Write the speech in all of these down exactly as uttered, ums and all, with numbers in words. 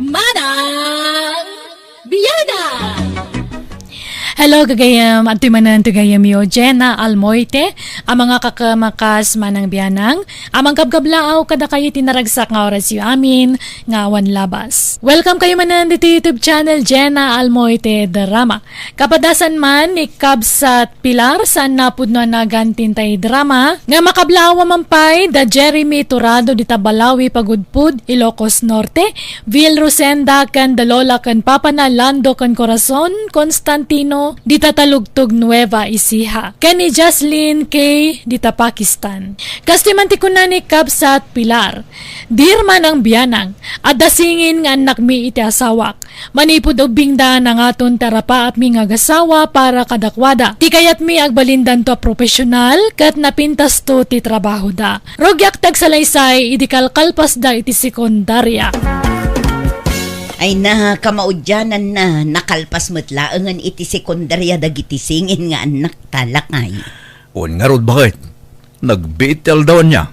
Manang Bianang! Hello, gagayem. Adtoy manen ti gayemyo, Jenna Almoite, a mangakakem a kas Manang Bianang, a mangkabkablaaw kadakayo iti naragsak nga orasyo amin nga awan labas. Welcome kayo manen ditoy YouTube channel, Jenna Almoite Drama. Kapadasan man ni Kabsat Pilar, saan napudno a nagan ti intay drama nga makablaaw a man pay da Jeremy Turado dita Balawi Pagudpud, Ilocos Norte, Vil Rosenda ken da Lola ken Papana Lando ken Corazon Constantino dita Talugtog, Nueva Ecija, ken ni Jaslyn K dita Pakistan. Kastoy man ti kuna ni Kabsat Pilar, Dear Manang Bianang, adda singin nga annakmi iti asawak. Manipud ubbingda, nangaton ti arapaapmi nga agasawa para kadakuada. Ti kayatmi, agbalindanto a profesional ket napintasto ti trabahoda. Rugiak ti agsalaysay idi kalkalpasda iti sekundaria. Ay na, kamaudiananna, nakalpas met laengen iti sekundaria dagiti singin nga annakta, lakay. Wen ngarud, baket? Nagbiit ti aldaw ania.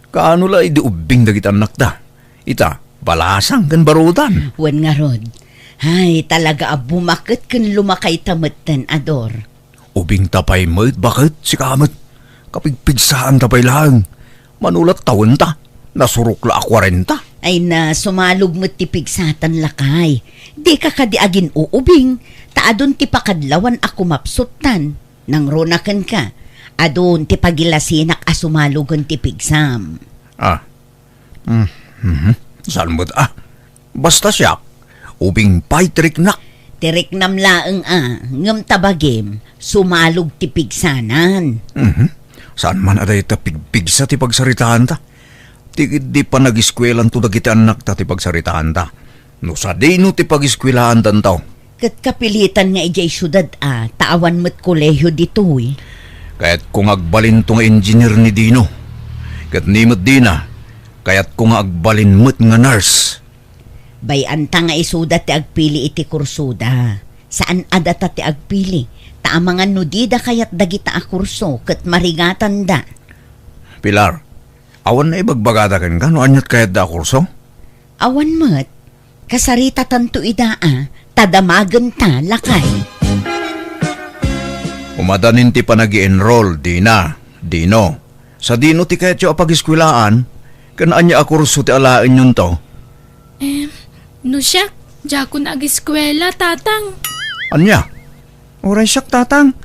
Kaano la idi ubbing dagiti annakta? Ita, balasang ken barudan. Wen ngarud, ay, talaga a bumaket ken lumakayta metten, Ador. Ubingta pay met, baket, sika met. Kapigpigsaanta pay laeng. Mano la tawenta, nasurok la a kuarenta. Ay na, sumalog met ti pigsatan, lakay. Dika kadi agin-uubing, ta adun ti pakadlawan a kumapsuttan. Nangruna kenka, adun ti pagilasinak a sumalugen ti pigsam. Ah. Mm, mhm. Saan met, ah? Basta siak, ubing pay ti riknak. Ti riknam laeng, ah, ngem ta bagim, sumalog ti pigsanan. Mhm. Saan man a dayta pigpigsa ti pagsaritaanta? Ti ketdi panagiskuelanto dagiti annakta ti pagsaritaanta. No sadino ti pagiskuelaandanto? Ket kapilitan nga idiay siudad a, ta awan met kolehio ditoy. Kayatko nga agbalinto nga engineer ni Dino. Ket ni met Dina, kayatko nga agbalin met nga nurse. Bay-anta nga isuda ti agpili iti kursoda. Saan a data ti agpili, ta amangan no dida kayat dagita a kurso ket marigatanda. Pilar, awan naibagbagada kenka no aniat kayatda a kurso? Awan met. Kasaritatanto ida a, ta damagenta, lakay. Umadanin ti panagi-enroll, Dina, Dino. Sadino ti kayatyo a pagiskuelaan? Ken ania a kurso ti alaenyonto? Em, no siak, diakon agiskuela, Tatang. Ania? Uray siak, Tatang.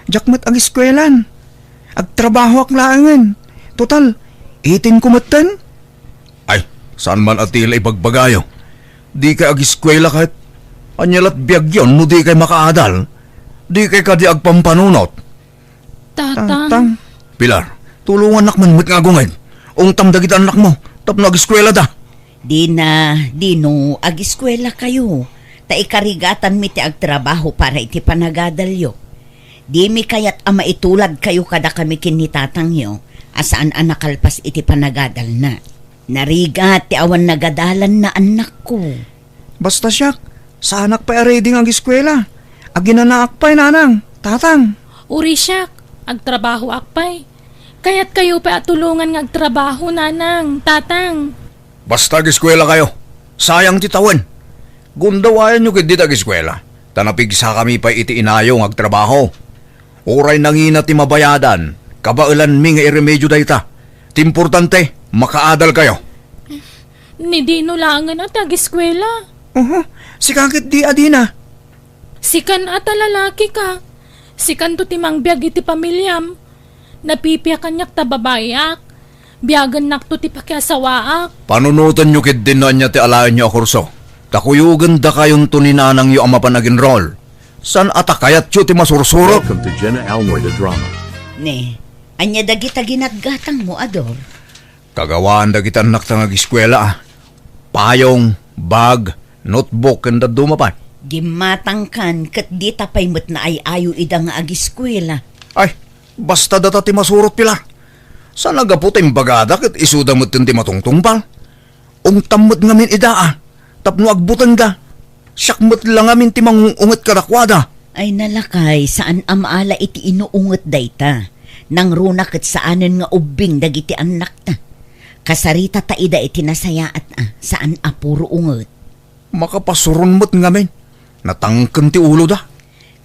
Diak met agiskuelan. Agtrabahoak laengen. Total, eighteen ko metten. Ay, saan man a ti la ibagbagayo? Dikay agiskuela ket? Ania lat biagyon no dikay makaadal? Dikay kadi agpampanunot? Tatang. Tatang. Pilar, tulongannak man met nga agunged. Ungtam dagiti annakmo tapno agiskuelada. Dina, Dino, agiskuelakayo, ta ikarigatanmi ti agtrabaho para iti panagadalyo. Dimi kayat a maituladkayo kadakami ken ni tatangyo a saan a nakalpas iti panagadalna. Narigat ti awan nagadalanna, annakko. Basta siak, saanak pay a ready nga agiskuela. Aginanaak pay, nanang, tatang. Uri siak, agtrabahoak pay. Kayatkayo pay a tulongan nga agtrabaho, nanang, tatang. Basta agiskuelakayo. Sayang ti tawen. Gundawayanyo ketdi ti agiskuela, ta napigsakami pay iti inayo nga agtrabaho. Uray nangina ti mabayadan, kabaelanmi nga iremedio dayta. Ti importante, makaadalkayo. Ni Dino laengen a ti agiskuela. Uhu, sika ketdi a dina. Sikan a ta lalakika. Sikanto ti mangbiag iti pamiliam. Napipiak kaniak ta babaiak. Biagennakto ti pakiasawaak. Panunotenyo ketdin no ania ti alaenyo a kurso. Ta kuyogendakayonto ni nanangyo a mapan agenrol. Saan a ta kayatyo ti masursurot? Welcome to Jenna Almoy the Drama. Ne, ania dagita ginatgatangmo, Ador? Kagawaan dagiti annakta nga agiskuela, a. Payong, bag, notebook, ken dadduma pay. Gimmatangkan ket dita pay met naay-ayo ida nga agiskuela. Ay, basta data ti masurot, Pilar. Saan a gapu ta imbagada ket isuda metten ti matungtungpal. Ungtam met ngamin ida, a, tapno agbutengda. Siak met la ngamin ti mangung-unget kadakuada. Ay, nalakay, saan a maala iti inuunget dayta. Nangruna ket saanen nga ubbing dagiti annakta. Kasarita ta ida iti nasayaat a, saan a puro unget. Makapasuron met ngamin. Natangken ti uloda.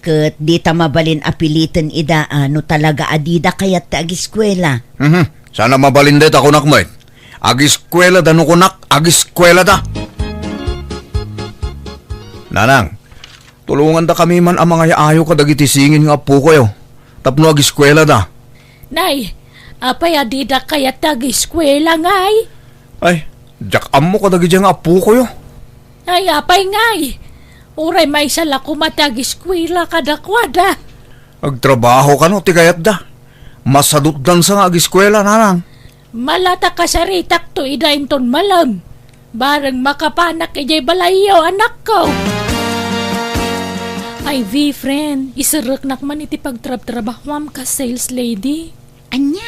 Ket dita mabalin a piliten ida a no talaga a dida kayat ti agiskuela. Mhm. Sana mabalin dayta kunak met. Agiskuelada no kunak, agiskuelada. Nanang, tulongandakami man a mangay-ayo kadagiti singin nga appokoyo tapno agiskuelada. Nay, apay a dida kayat ti agiskuela, ngay? Ay, diak ammo kadagiti nga appokoyo. Ay, apay ngay? Uray maysa la koma ti agiskuela kadakuada. Agtrabaho kano ti kayatda. Masadutdansa nga agiskuela, nanang. Malata kasaritakto ida inton malem. Bareng makapanak idiay balayyo, anakko. Ivy, friend, iserreknak man iti pagtrabtrabahuam kas sales lady. Ania?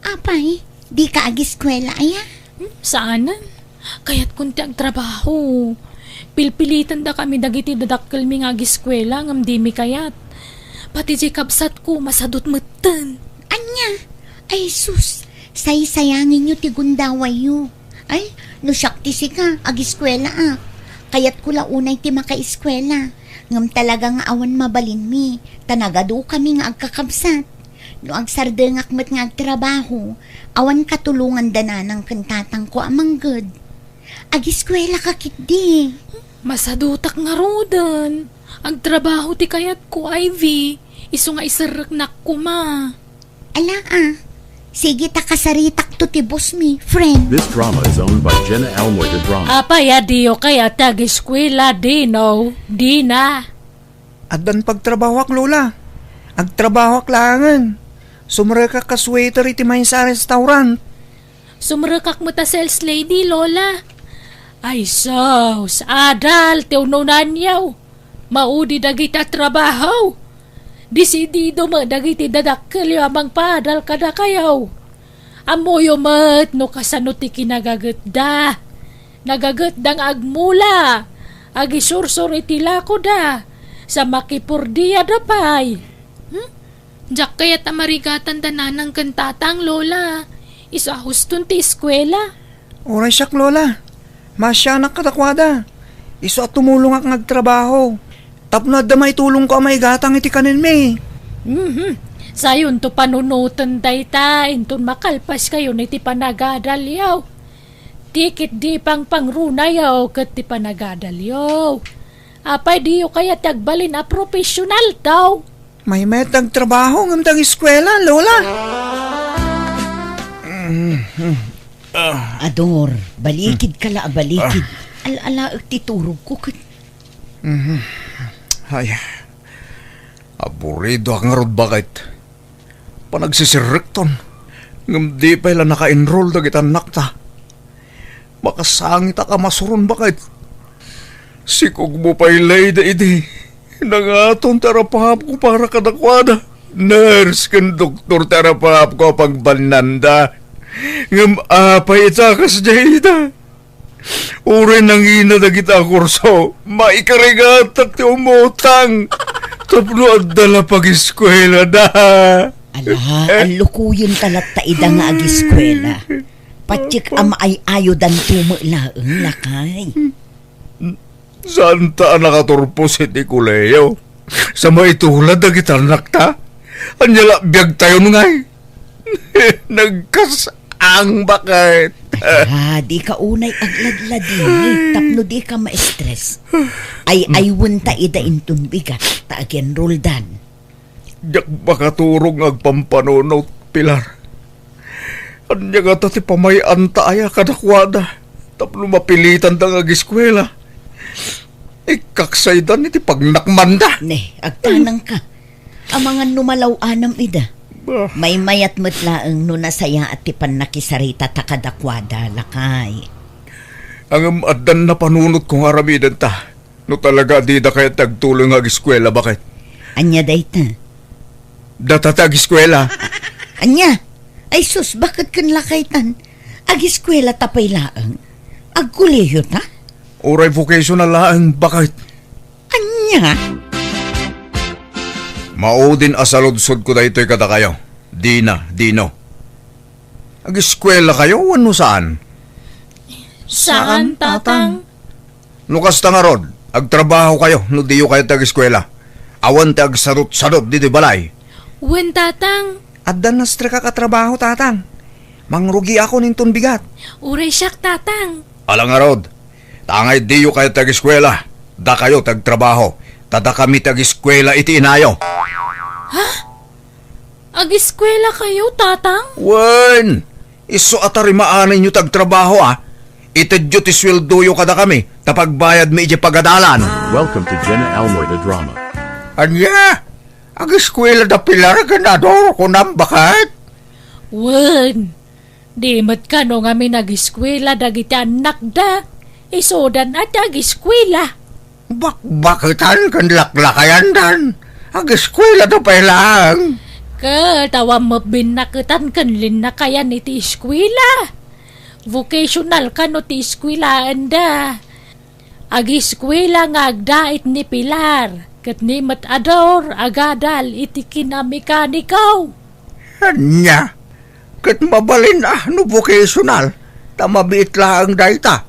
Apay, dika agiskuela aya? Hmm, saanen. Kayatkon ti agtrabaho. Pilpilitendakami dagiti dadakkelmi nga agiskuela ngem dimi kayat. Pati diay kabsatko, masadut metten. Ania? Ay sus, saysayangenyo ti gundawayyo. Ay, no siak ti sika, agiskuelaak. Kayatko la unay ti makaiskuela. Ngem talaga nga awan mabalinmi, ta nagadukami nga agkakabsat. No agsardengak met nga agtrabaho, awan katulongan da nanang ken tatangko a mangged. Agiskuelaka ketdi. Masadutak ngaruden. Agtrabaho ti kayatko, Ivy. Isu nga iserreknak koma. Ala a. Sige ta kasaritakto ti bossmi, friend. This drama is owned by Jenna Almoy de Drama. Apay a diyo kayat ti agiskuela, Dino? Dina. Addan pagtrabahoak, Lola. Agtrabahoak laengen. Sumrekak kas waiter iti maysa a restaurant. Sumrekak met a sales lady, Lola. Ay sus, adal ti ununanyo. Maudi dagiti a trabaho. Desidido met dagiti dadakkelyo a mangpaadal kadakayo. Ammoyo met no kasano ti kinagagetda. Nagagetda nga agmula, agisursor iti lakoda, sa makipordiada pay. Hmm? Diak kayat a marigatan da nanang ken tatang, Lola. Isu a huston ti eskuela. Uray siak, Lola. Maasianak kadakuada. Isu a tumulongak nga agtrabaho. Tapno adda maitulongko a maigatang iti kanenmi. Mhm. Sayonto panunoten dayta, inton makalpaskayon iti panagadalyo. Ti ketdi pangpangrunayo ket ti panagadalyo. Apay diyo kayat ti agbalin a professional, daw? Maymayat ti agtrabaho ngem ti agiskuela, Lola. Ador, balikid ka la a balikid. Al-alaek ti turogko ket. Mhm. Ay, aburidoak ngarud, baket. Panagsisirrekton, ngem di pay la naka-enroll dagiti annakta. Makasangitak a masuron, baket. Sikogmo pay layda idi. Nangaton ti arapahapko para kadakuada. Nurse ken doktor ti arapahapko a pagbannanda. Ngem apay ita kasdiay ida? Uray nangina dagita a kurso, maikarigatak ti umutang tapno adda la pagiskuelada. Ala, allukoyen ta latta ida nga agiskuela. Patiek a maay-ayodanto met laeng, lakay. Saanta a nakaturpos iti kolehiyo sa maitulad dagiti annakta? Ania la biagtayon ngay? Nagkas-ang, baket. Ay, di ka unay agladladingit tapno di ka ma-stress. Ay-aywenta ida inton bigat ta agenroldan. Diak makaturog nga agpampanunot, Pilar. Ania ngata ti pamay-anta aya kadakuada tapno mapilitanda nga agiskuela? Ikkaksaydan iti pagnakmanda. Ne, agtanangka. Amangan no malaw-anam ida. Bah. Maymayat met laeng no nasayaat ti pannakisaritata kadakuada, lakay. Ngem addan napanunotko nga aramidenta. No talaga a dida kayat ti agtuloy nga agiskuela, baket? Ania dayta? Data ti agiskuela. Ania? Ay sus, baket ken lakaytan? Agiskuelata pay laeng? Agkolehio ta? Uray vocational laeng, baket. Ania? Maudin a saludsodko daytoy kadakayo. Dina, Dino. Agiskuelakayo wenno saan? Saan, Tatang. No kasta ngarud, agtrabahokayo no diyo kayat ti ageskuela. Awan ti agsadutsadut ditoy balay. Wen, Tatang. Adda nastrikak a trabaho, Tatang. Mangrugiakon inton bigat. Uray siak, Tatang. Ala ngarud, tangay diyo kayat ti ageskuela, dakayo ti agtrabaho, ta dakami ti ageskuela iti inayo. Ha? Ageskuelakayo, Tatang? Wen, isu a tarimaanenyo ti agtrabaho, a. Itedyo ti sueldoyo kadakami, ta pagbayadmi idiay pagadalan. Welcome to Jenna Almoy the Drama. Ania? Ageskuela da Pilar ken Ador, kunam, baket? Wen, di met kano ngamin ageskuela dagiti annakda, isudan a ti ageskuela. Bakbaketan ken laklakayandan. Ageskuela da pay laeng. Ket awan met binnaketan ken linnakayan iti eskuela. Vocational kano ti eskuelaenda. Ageskuela nga agdait ni Pilar, ket ni met Ador agadal iti kinamekaniko. Ania? Ket mabalin a no vocational, ta mabiit laeng dayta.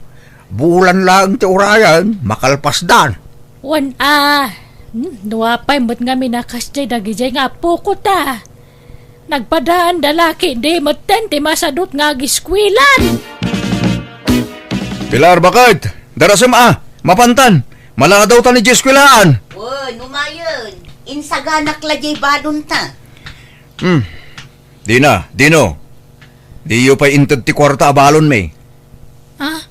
Bulan laeng ti urayen, makalpasdan. Wen a, hmm, no apay met ngamin a kasdiay dagidiay nga apokota. Nagpadaanda la ketdi metten ti masadut nga ageskuelan. Pilar, baket, darasem a, mapantan. Maladawtan idiay eskuelaan. Wen, umayen. Insaganak la diay balonta. Hmm. Dina, Dino. Diyo pay inted ti kuarta a balonmi. Ah,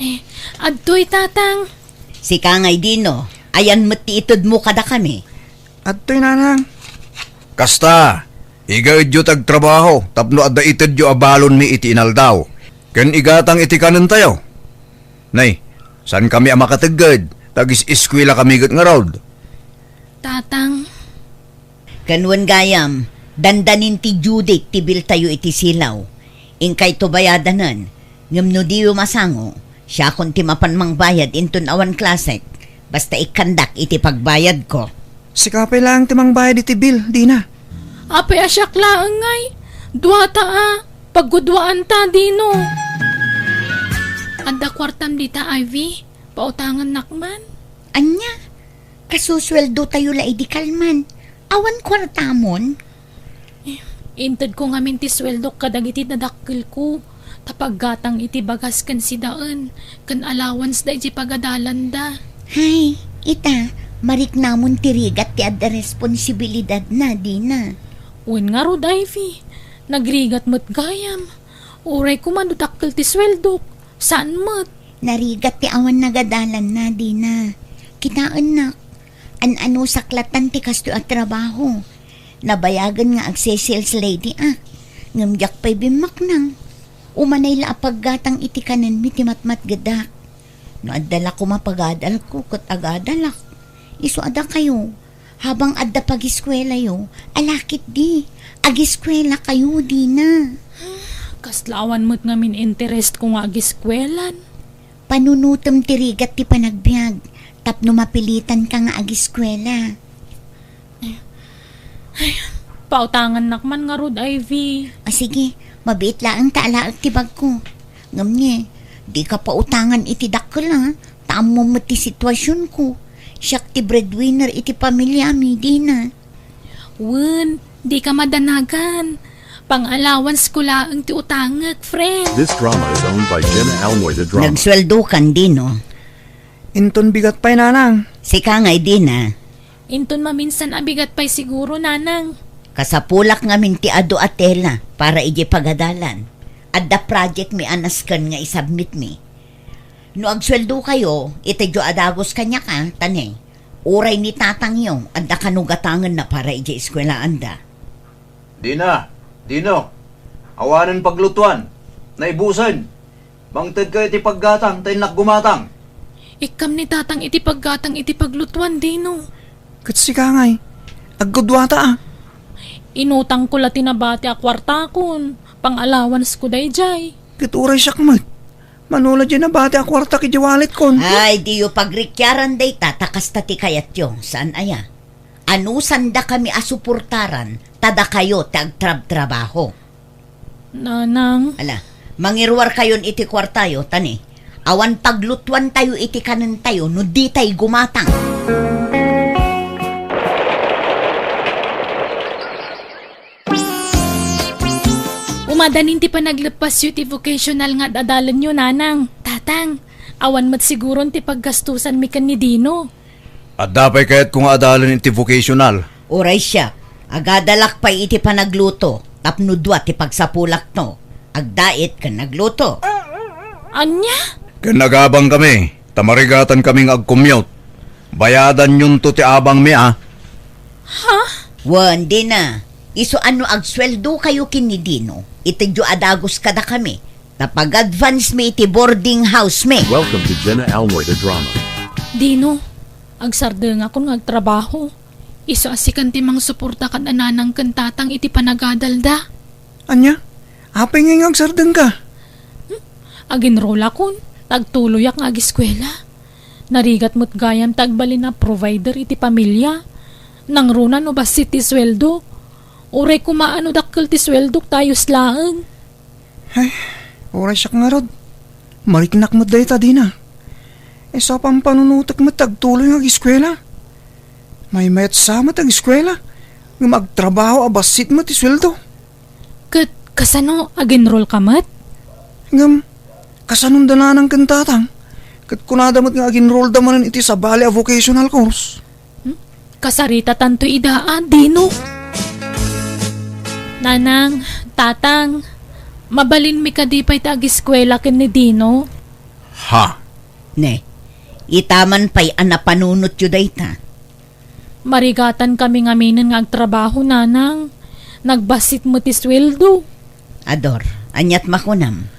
eh, adtoy, Tatang. Sika ngay, Dino, ayan met ti itedmo kadakami? Adtoy, Nanang. Kasta, igaedyo ti agtrabaho tapno adda itedyo a balonmi iti inaldaw, ken igatang iti kanentayo. Nay, saankami a makategged, ta agis-eskuelakami ket ngarud. Tatang. Ken wen gayam, dandanin ti due date ti biltayo iti silaw. Inkayto bayadanen, ngem no diyo masango, siakon ti mapan mangbayad inton awan klasek, basta ikkandak iti pagbayadko. Sika pay laeng ti mangbayad iti bill, Dina. Apay a siak laeng ngay? Duata a, pagguduaanta, Dino. Adda kuartam dita, Ivy? Pautangannak man. Ania? Kasusueldotayo la idi kalman. Awan kuartamon? Eh, intedko ngamin ti sueldok kadagiti dadakkelko, ta paggatang iti bagas ken sidaen, ken allowance da iti pagadalanda. Hay, ita, mariknamon ti rigat ti adda responsibilidadna, Dina. Wen ngarud, Ivy, nagrigat met gayam. Uray koma no dakkel ti sueldok, saan met. Narigat ti awan nagadalanna, Dina. Kitaennak, an-anusak latan ti kastoy a trabaho. Nabayagen nga agse-sales lady ak, ngem diak pay bimmaknang. Umanay la a paggatang iti kanenmi ti matmatgedak. No adda la koma pagadalko ket agadalak. Isu a dakayo, habang adda pagiskuelayo, ala ketdi, agiskuelakayo, Dina. Kasla awan met ngamin interestko nga agiskuelan. Panunotem ti rigat ti panagbiag tapno mapilitanka nga agiskuela. Ay, pautangannak man ngarud, Ivy. O sige, mabiit laeng ta alaek ti bagko. Ngem ni, dika pautangan iti dakkel, a, ta ammom met ti situasionko. Siak ti breadwinner iti pamiliami, Dina. Wen, dika madanagan. Pang-allowance ko laeng ti utangek, friend. This drama is owned by Jenna Almoy the Drama. Nagsueldokan, Dino. Inton bigat pay, Nanang. Sika ngay, Dina. Inton maminsan a bigat pay siguro, Nanang. Kasapulak ngamin ti adu a tela para idiay pagadalan. Adda projectmi a nasken nga isubmitmi. No agsueldokayo, itedyo a dagus kaniak, a, ta ni, uray ni tatangyo, adda kano gatangenna para idiay eskuelaanda. Dina, Dino, awanen paglutuan, naibusen. Mangtedkayo iti paggatang, ta innak gumatang. Ikkam ni tatang iti paggatang iti paglutuan, Dino. Ket sika ngay, agguduata, a. Inutangko la ti nabati a kuartakon, pang-allowance ko daydiay. Ket uray siak met. Mano la diay nabati a kuartak idiay walletkon? Ay, diyo pagrikiaran dayta, ta kasta ti kayatyo. Saan aya? Anusandakami a suportaran, ta dakayo ti agtrabtrabaho. Nanang. Ala, mangiruarkayon iti kuartayo, ta ni, Awan paglutuantayo iti kanentayo no ditay gumatang. Umadanin ti panagleppasyo iti vocational nga ad-adalenyo, Nanang. Tatang, awan met siguron ti paggastusanmi ken ni Dino. Adda pay kayatko nga adalen iti vocational. Uray siak, agadalak pay iti panagluto, tapno dua ti pagsapulakto, agdait ken agluto. Ania? Ken agabangkami, ta marigatankami nga agcommute. Bayadanyonto ti abangmi, a. Ha? Wen, dina. Isu a no agsueldokayo ken ni Dino, itedyo a dagus kadakami, ta pag-advance mi iti boarding house mi. Welcome to Jenna Almoy the Drama. Dino, agsardengakon nga agtrabaho. Isu a sikan ti mangsuporta kad a nanang ken tatang iti panagadalda. Ania? Apay ngay nga agsardengka? Hmm? Aginrolakon, ta agtuloyak nga agiskuela. Narigat met gayam ti agbalin a provider iti pamilia. Nangruna no bassit ti sueldo. Uray koma a no dakkel ti sueldok ta ayos laeng. Ay, uray siak ngarud. Mariknak met dayta, dina. Isu a pampanunotek met ti agtuloy nga agiskuela. Maymayat sa met ti agiskuela. Ngem agtrabaho a bassit met ti sueldo. Ket kasano, agenrol ka met? Ngem, kasanon da nanang ken tatang? Ket kunada met nga agenrolda manen iti sabali a vocational course. Hmm? Kasaritatanto ida a, Dino. Nanang, tatang, mabalinmi kadi pay ti agiskuela ken ni Dino? Ha? Ne, itaman pay a napanunotyo dayta. Marigatankami ngaminen nga agtrabaho, nanang. Nagbassit met ti sueldo. Ador, aniat makunam?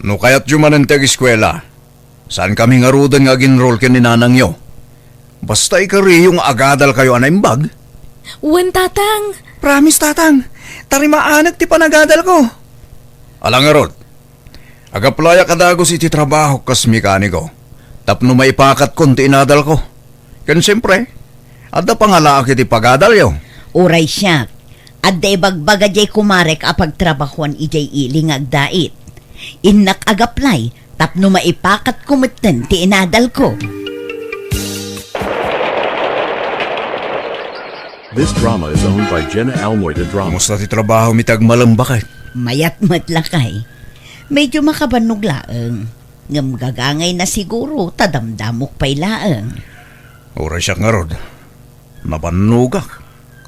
No kayatyo manen ti agiskuela, saankami ngaruden nga agenrol ken ni nanangyo. Basta ikariyo nga agadalkayo a naimbag. Wen, tatang. Promise, tatang. Tarimaanek ti panagadalko. Ala ngarud, agaplayak a dagus iti trabahok kas mekaniko tapno maipakatkon ti inadalko. Ken siempre, adda pangalaak iti pagadalyo. Uray siak, adda ibagbaga diay kumarek a pagtrabahuan idiay ili nga agdait. Innak agaplay tapno maipakatko metten ti inadalko. This drama is owned by Jenna Almoy the Drama. Kumusta ti trabaho mi ti agmalem, baket? Mayat met, lakay. Medyo makabannog laeng. Ngem gagangayna siguro ta damdamok pay laeng. Uray siak ngarud, nabannogak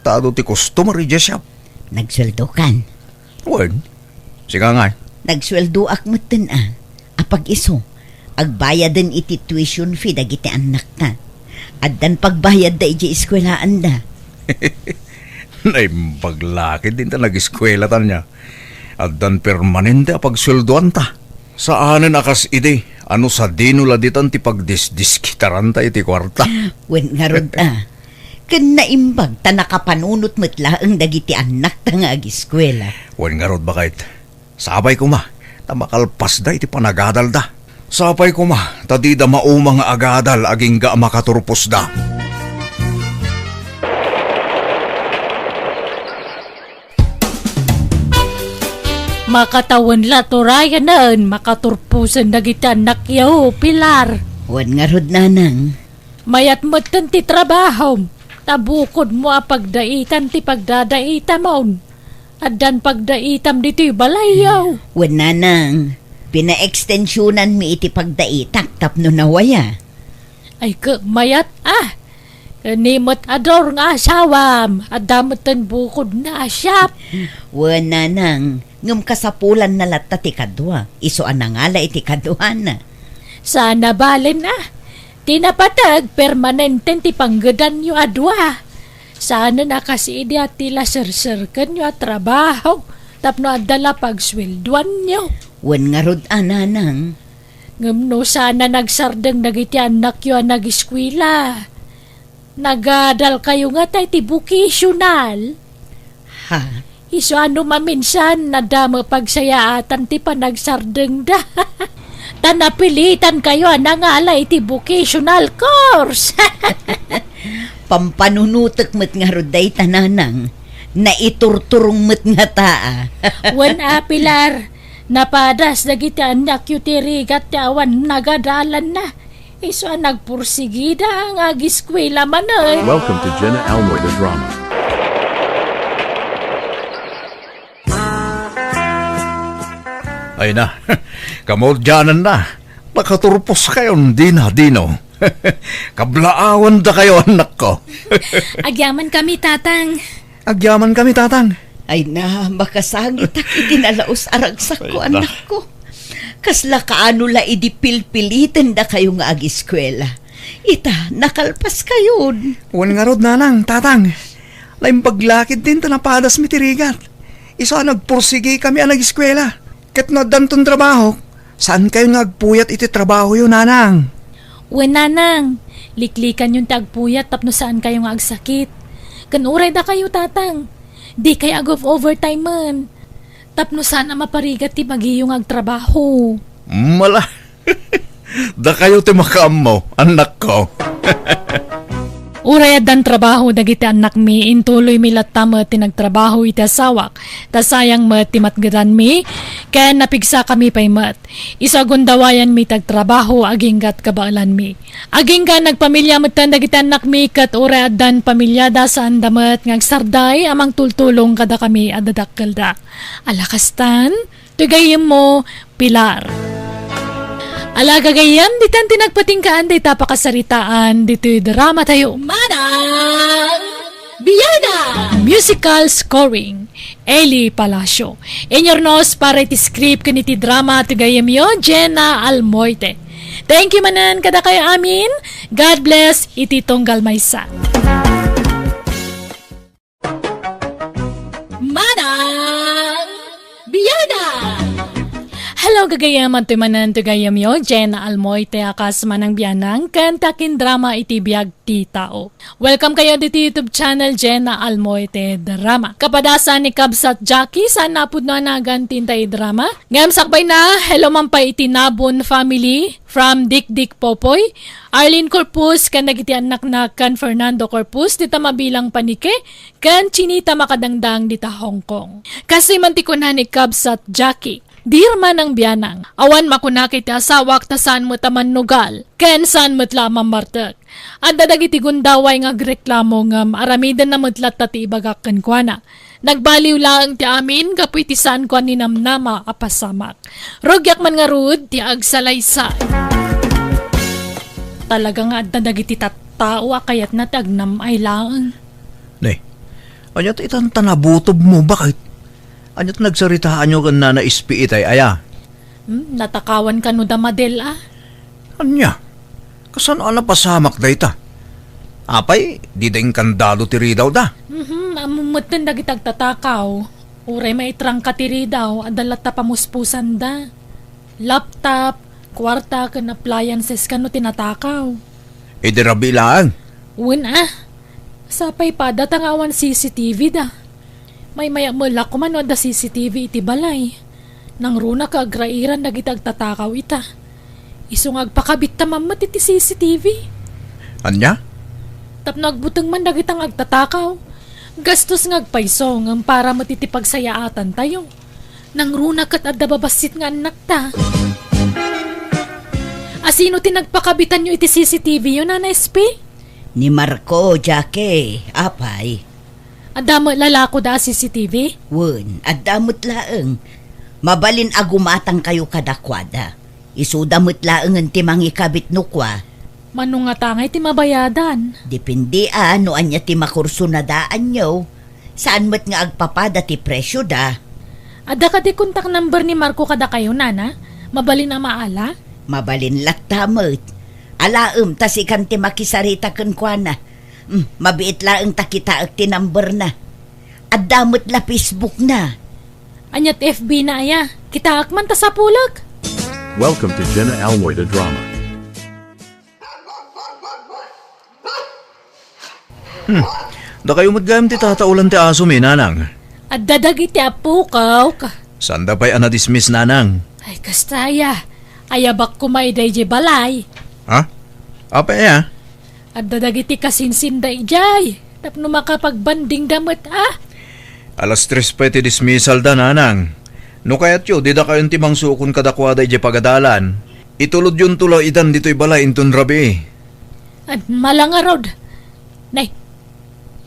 ta adu ti customer idiay shop. Nagsueldokan? Wen, sika ngay? Nagsueldoak metten a. Apag isu, agbayaden iti tuition fee dagiti annakta. Addan pagbayadda idiay eskuelaanda. Naimbag la ketdin ta nagiskuela tania. Addan permanente a pagsueldoanta. Saanen a kas idi a no sadino la ditan ti pagdisdiskitaranta iti kuarta. Wen ngarud a. Ken naimbag ta nakapanunot met laeng dagiti annakta nga agiskuela. Wen ngarud, baket. Sapay koma ta makalpasda iti panagadalda. Sapay koma ta dida mauma nga agadal agingga a makaturposda. Makatawen la turayanen makaturposen dagiti annakyo, Pilar. Wen ngarud, nanang. Mayat metten ti trabahom, ta bukodmo a pagdaitan ti pagdadaitamon. Addan pagdaitam ditoy balayyo. Wen, nanang, pinaekstensionan mi iti pagdaitak tapno nawaya. Ay, ket mayat a. Ken ni met Ador nga asawam, adda metten bukodna a shop. Wen, nanang, ngem kasapulanna latta ti kadua, isu a nangala iti kaduana. Saan a balen a. Ti napateg, permanenten ti panggedanyo a dua. Saanen a kas idi a ti la serserkenyo a trabaho tapno adda la pagsueldoanyo. Wen ngarud a, nanang. Ngem no saan a nagsardeng dagiti annakyo a nagiskuela, nagadalkayo ngata iti vocational? Ha? Isu a no maminsan, adda met pagsayaatan ti panagsardengda. Ta napilitankayo a nangala iti vocational course. Pampanunotek met ngarud dayta, nanang. Naiturturong met ngata a. Wen a, Pilar, Napadas dagiti aniakyo ti rigat ti awan nagadalanna. Isu a nagpursigida nga agiskwela manen. Welcome to Jenna Almoy the Drama. Ay na, kamaudiananna. Nakaturpos kayon dina, dino. Kablaawandakayo, annakko. Agyaman kami, Tatang. Agyaman kami, Tatang. Ay na, makasangitak iti nalaus a ragsakko, Ay na. Annakko. Kasla kaano la idi pilpilitendakayo nga agiskwela. Ita, nakalpaskayon. Wen ngarud, Nanang, Tatang. Naimbag la ketdin ta napadasmi ti rigat. Isu a nagpursigi kami a nagiskwela. Ket no addanton trabaho, saankayon nga agpuyat iti trabahoyo, Nanang. Wen, Nanang, liklikanyon ti agpuyat tapno saankayo nga agsakit. Ken uray dakayo, Tatang, dikay ag-overtime-en. Tapno saan a maparigat ti bagiyo nga agtrabaho. Mala, dakayo ti makaammo, annakko. Uray addan trabaho dagiti annakmi, intuloymi latta met ti nagtrabaho iti asawak, ta sayang met ti matgedanmi, ken napigsakami pay met. Isu a gundawayanmi ti agtrabaho aginggat kabaelanmi. Agingga nagpamilia metten dagiti annakmi ket uray addan pamiliada, saanda met nga agsarday a mangtultulong kadakami a dadakkelda. Ala kastan, ti gayyemmo, Pilar. Ala gagayyem, ditan ti nagpatinggaan dayta pakasaritaan ditoy drama tayo. Manang Biana! Musical scoring, Eli Palacio. Inurnos para iti script ken iti drama ti gayyemyo, Jenna Almoite. Thank you manen kadakayo amin. God bless iti tunggal maysa. Manang Biana! Hello, gagayyem, adtoy manen ti gayyemyo, Jenna Almoite, a kas Manang Bianang, ken ti akin drama iti biag ti tao. Welcome kayo diti YouTube channel, Jenna Almoite Drama. Kapadasan ni Kabsat Jackie, saan napudno a nagan ti intay drama? Ngem sakbay na, hello man pay iti Nabon family, from Dikdik Popoy, Arlene Corpus, ken dagiti annakna ken Fernando Corpus, dita mabilang panike, ken Chinita Makadangdang dita Hong Kong. Kastoy man ti kuna ni Kabsat Jackie, "Dear Manang Bianang, awan makunak iti asawak ta saan met a mannugal, ken saan met la a mammartek. Adda dagiti gundaway nga agreklamo ngem aramidenna met latta ti ibagak kenkuana. Nagbaliw laeng ti amin gapu iti saanko a ninamnama a pasamak. Rugiak man ngarud ti agsalaysay." Talaga nga adda dagiti tattao a kayatna ti agnam-ay laeng. Ne, ania ti itan ta nabutobmo? Bakit? Ania ti nagsaritaanyo ken Nana Espi itay aya? Hmm, natakawan kano da Madel, a? Ania? Kasano a napasamak dayta? Apay, dida inkandado ti ridawda? Mhm, ammom metten dagiti agtatakaw. Uray maitrangka ti ridaw, adda latta pamuspusanda. Laptop, kuarta, ken appliances kano ti natakaw. Idi rabii laeng? Wen a. Sapay pada ta nga awan C C T V da. Maymayamela koma no adda C C T V iti balay. Nangruna ket agrairan dagiti agtatakaw ita. Isu nga agpakabitta man met iti C C T V. Ania? Tapno agbuteng man dagita nga agtatakaw. Gastos nga agpayso ngem para met iti pagsayaatantayo. Nangruna ket adda babassit nga annakta. Asino ti nagpakabitanyo iti C C T V yo, Nana Espi? Ni Marco, Jackie, apay. Adda met lalakoda a C C T V? Wen, adda met laeng. Mabalin a gumatangkayo kadakuada. Isuda met laengen ti mangikabit no kua. Mano ngata ngay ti mabayadan? Depende a no ania ti makurso na daanyo. Saan met nga agpapada ti presioda. Adda kadi contact number ni Marco kadakayo, Nana? Mabalin a maala? Mabalin latta met. Alaem ta sikan ti makisarita kenkuana. Hmm, mabiit laeng ta kitaek ti numberna. Adda met la Facebookna. Aniat F B na aya? Kitaek man ta sapulek. Welcome to Jenna Almoy the Drama. Hmm. Dakayo met gayam ti tataulan ti asomi, Nanang. Adda dagiti appokaw ka. Sanda pay a na-dismiss, Nanang? Ay, kasta aya. Ayabak koma idiay balay. Ha? Apay aya? Adda dagiti kasinsinda idiay. Tapno makapagbandingda met, a? Alas tres pay ti dismissal da, Nanang. No kayatyo, didakayon ti mangsukon kadakuada idiay pagadalan. Itulodyonto la itan ditoy balay inton rabii. Ay, mala ngarud. Nay,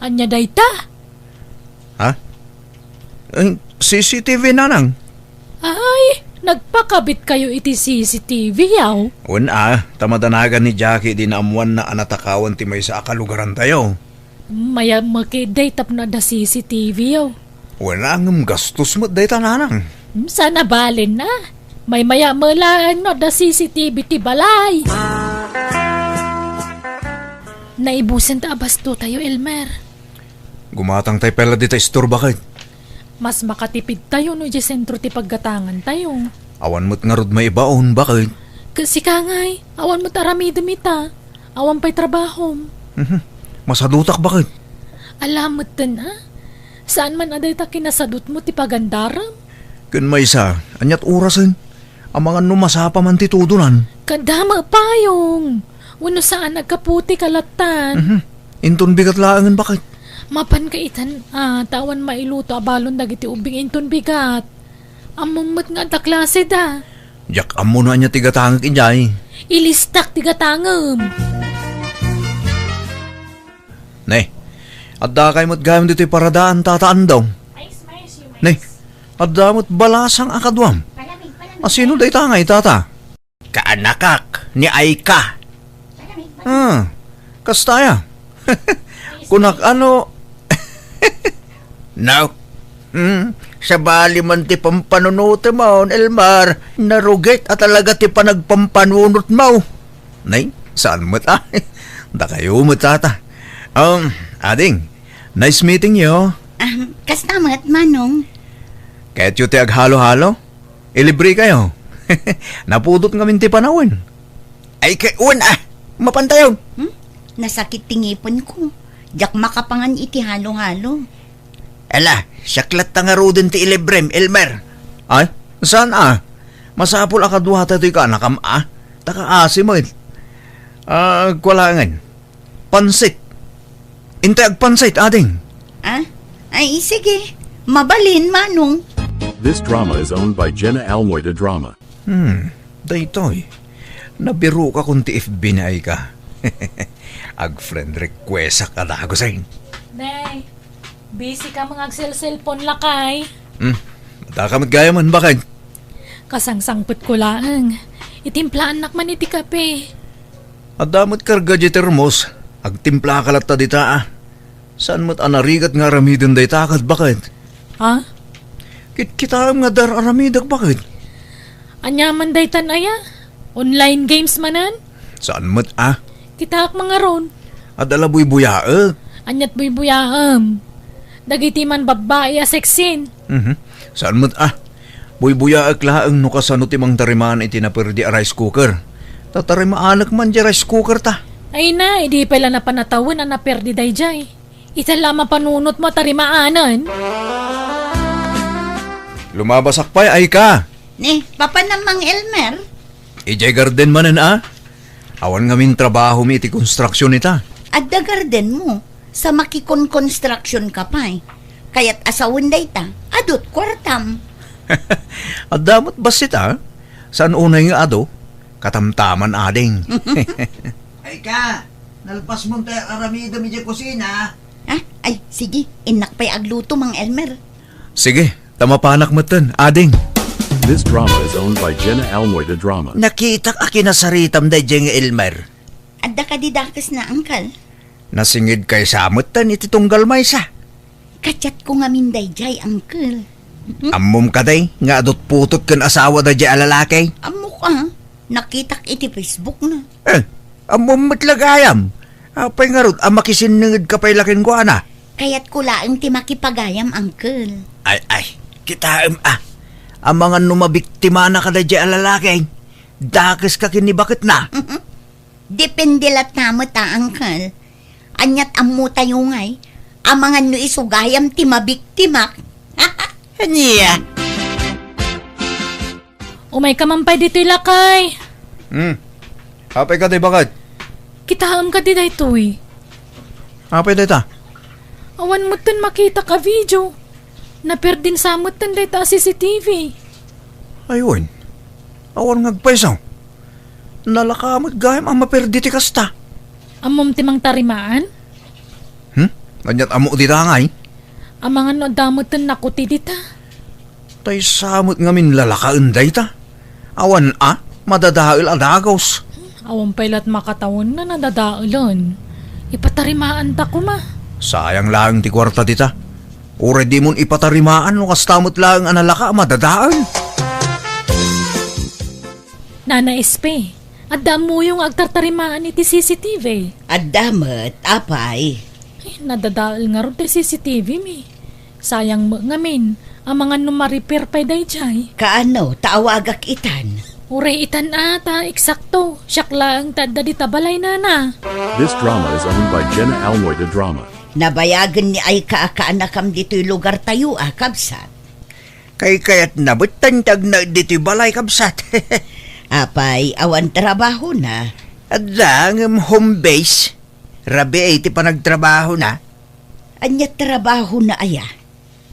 ania dayta? Ha? Eh, C C T V, nanang. Ay, nagpakabitkayo iti C C T V, yaw? Wen a, ta madanagan ni Jackie idi naammoanna a natakawan ti maysa a kalugarantayo. Mayat met dayta tapno adda C C T V, yaw? Wen a, ngem gastos met dayta, nanang. Hmm, saan a balen a. Maymayat met laeng no adda C C T V ti balay. Naibusen ta a bastotayo, Elmer. Gumatangtay pay la dita store, baket. Mas makatipidtayo no idiay sentro ti paggatangantayo. Awan met ngarud maibaon, baket. Ket sika ngay, awan met aramidem ita. Awan pay trabahom. Mhm. Masadutak, baket. Ala metten a. Saan man a dayta kinasadutmo ti pagandarem? Ken maysa, aniat orasen? Amangan no masapa man ti tudonan. Kaddama payong. Wenno saan a kaputi kalattan. Mhm. Inton bigat laengen, baket. Mapanka itan a, ta awan mailuto a balon dagiti ubbing inton bigat. Ammom met nga adda klaseda. Diak ammo no ania ti gatangek idiay. Ilistak ti gatangem. Ne, addakay met gayam ditoy paradaan, Tata Andong. Ne, adda met balasang a kaduam. A sino dayta ngay, Tata? Kaanakak ni Aika. Ah, kasta aya. Kunak ano. No. Hmm, sabali man ti pampanunotem, Elmer. Narugit a talaga ti panagpampanunotmo. Nay, saan met a? Dakayo met, Tata. Um, ading, nice meeting you. Ah, kasta met, Manong. Kayatyo ti aghalo-halo? Ilibrekayo. Napudot ngamin ti panawen. Ay, kay, wen a. Mapantayon. Hmm? Nasakit ti ngipenko. Diak makapangan iti halo-halo. Ala, siak latta ngaruden ti ilibrem, Elmer. Ay, saan a? Masapul a kaduata toy kaanakam a. Ta kaasi met. Ah, kualangen. Pansit. Intay agpansit, ading. Ah? Ay, sige. Mabalin, Manong. This drama is owned by Jenna Almoy de Drama. Hmm, daytoy. Nabirokakon ti F B ni Aika. Ag-friend requestak a dagusen. Nay, busy ka nga agselselpon, lakay. Hmm, adda ka met gayam, baket. Kasangsangpetko laeng. Itimplaannak man iti kape. Adda met karga diay termos. Agtimplaka latta dita a. Saan met a narigat nga aramiden dayta ket, baket? Ha? Kitkitaem nga adda ar-aramidek, baket? Ania man daytan aya? Online games manen? Saan met a? Kitaak mangaron. Adda la buybuyaek. Aniat buybuyaem? Dagiti manbabbai a sexin. Mhm. Saan met a? Buybuyaek laeng no kasano ti mangtarimaan iti naperdi a rice cooker. Tatarimaanek man diay rice cooker ta. Ay na, idi pay la napan a tawen a naperdi daydiay. Ita la mapanunotmo a tarimaanen. Lumabasak pay, Aika. Ne, papanam, Mang Elmer? Idiay garden manen a? Awan ngamin trabahom iti konstruksion ita. Adda gardenmo, sa makikon-construction ka pay. Kayat a sawen dayta, adu't kuartam. Adda met bassit a? Saan unay nga adu? Katamtaman, ading. Aika, nalpasmon tay aramidem idiay kusina. Ah, ay, sige, innak pay agluto, Mang Elmer. Sige, ta mapanak metten, ading. This drama is owned by Jenna Almoy de Drama. Nakitak a kinasaritam daydiay nga Elmer. Adda kadi dakesna, Uncle? Nasinged kaysa metten iti tunggal maysa. Kachatko ngamin daydiay, Uncle. Ammom kadi nga adu't putot ken asawa daydiay a lalaki? Ammok a. Nakitak iti Facebook na. Eh, ammom met la gayam. Apay ngarud a makisinnenged ka pay la kenkuana? Kayatko laeng ti makipagayam, Uncle. Ay, ay, kitaem a. Amangan no mabiktimana kadaydiay a lalaki, dakes ka ken ni baketna. Depende latta met a, Uncle. Aniat ammotayo ngay, amangan no isu gayam ti mabiktimak. Ania? Umayka man pay ditoy, lakay. Hmm. Apay kadi, baket? Kitaem kadi daytoy. Apay dayta? Awan metten makitak a video. Naperdin sa metten dayta a C C T V. Ay wen, awan nga agpayso. Nalaka met gayam a maperdi ti kasta. Ammom ti mangtarimaan? Hmm? Aniat ammo dita ngay? Amangan no adda met ti nakuti dita. Tay sa met ngamin lalakaen dayta. Awan a, madadael a dagus. Awan pay lat makatawen na nadadaelen. Ipatarimaanta koma. Sayang laeng ti kuarta dita. Uray dimon ipatarimaan no kasta met laeng a nalaka a madadael. Nana S P, adda ammoyo nga agtartarimaan iti C C T V? Adda met, apay. Ay, nadadael ngarud ti C C T V mi. Sayang met ngamin, amangan no ma-repair pay daydiay. Kaano, ta awagak itan? Uray itan a, ta eksakto, siak laeng ti adda dita balay, nana. This drama is owned by Jenna Almoy de Drama. Nabayagen ni Aika a kaanakam ditoy lugartayo a, kabsat. Kaykayatna met ti agnaed ditoy balay, kabsat. Apay, awan trabahona? Adda ngem home base. Rabii ti panagtrabahona. Ania trabahona aya?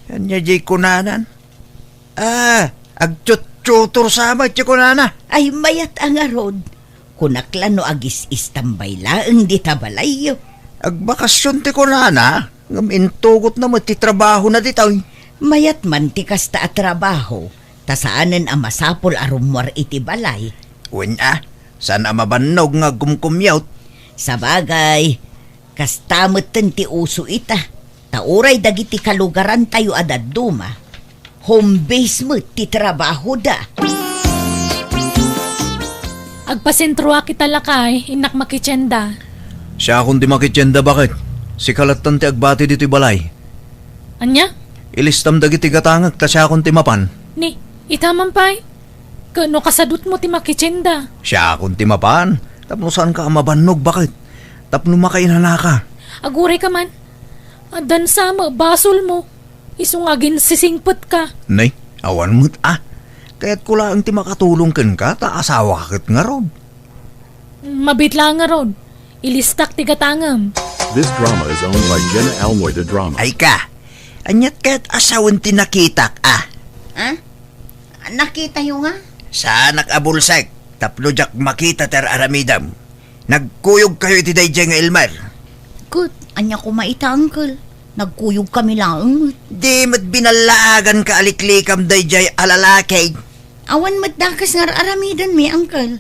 Ania diay kunanan? Ah, agtuttutor sa met ti kunana. Ay, mayat a ngarud. Kunak la no agis-istambay laeng dita balayyo. Agbakasyon ti kunana, ngem intugotna met ti trabahona ditoy. Mayat man ti kasta a trabaho, ta saanen a masapul a rummuar iti balay. Wen a, saan a mabannog nga agkumkumyot. Sabagay, kasta metten ti uso ita, ta uray dagiti kalugarantayo a dadduma, home base met ti trabahoda. Agpasentroak ita, lakay, innak makitienda. Siakon ti makitienda, baket? Sika lattan ti agbati ditoy balay. Ania? Ilistam dagiti gatangek ta siakon ti mapan. Ni, ita man pay? Ket no kasadutmo ti makitienda? Siakon ti mapan. Tapno saanka a mabannog, baket? Tapno makainanaka. Agurayka man. Addan sa met basolmo. Isu nga aginsisingpetka. Nay, awan met a. Kayatko laeng ti makatulong kenka ta asawaka ket ngarud. Mabiit la ngarud. Ilistak ti gatangem. This drama is owned by Jenna Almoy de Drama. Ay ka, aniat kayat a sawen ti nakitak a? Ha? Nakitayo nga? Saanak a bulsek, tapno diak makita ti ar-aramidem. Nagkuyogkayo iti daydiay nga Elmer. Ket, ania koma ita, Uncle? Nagkuyogkami laeng met. Di met binallaaganka a liklikam daydiay a lalaki. Awan met dakes nga ar-aramidenmi, Uncle.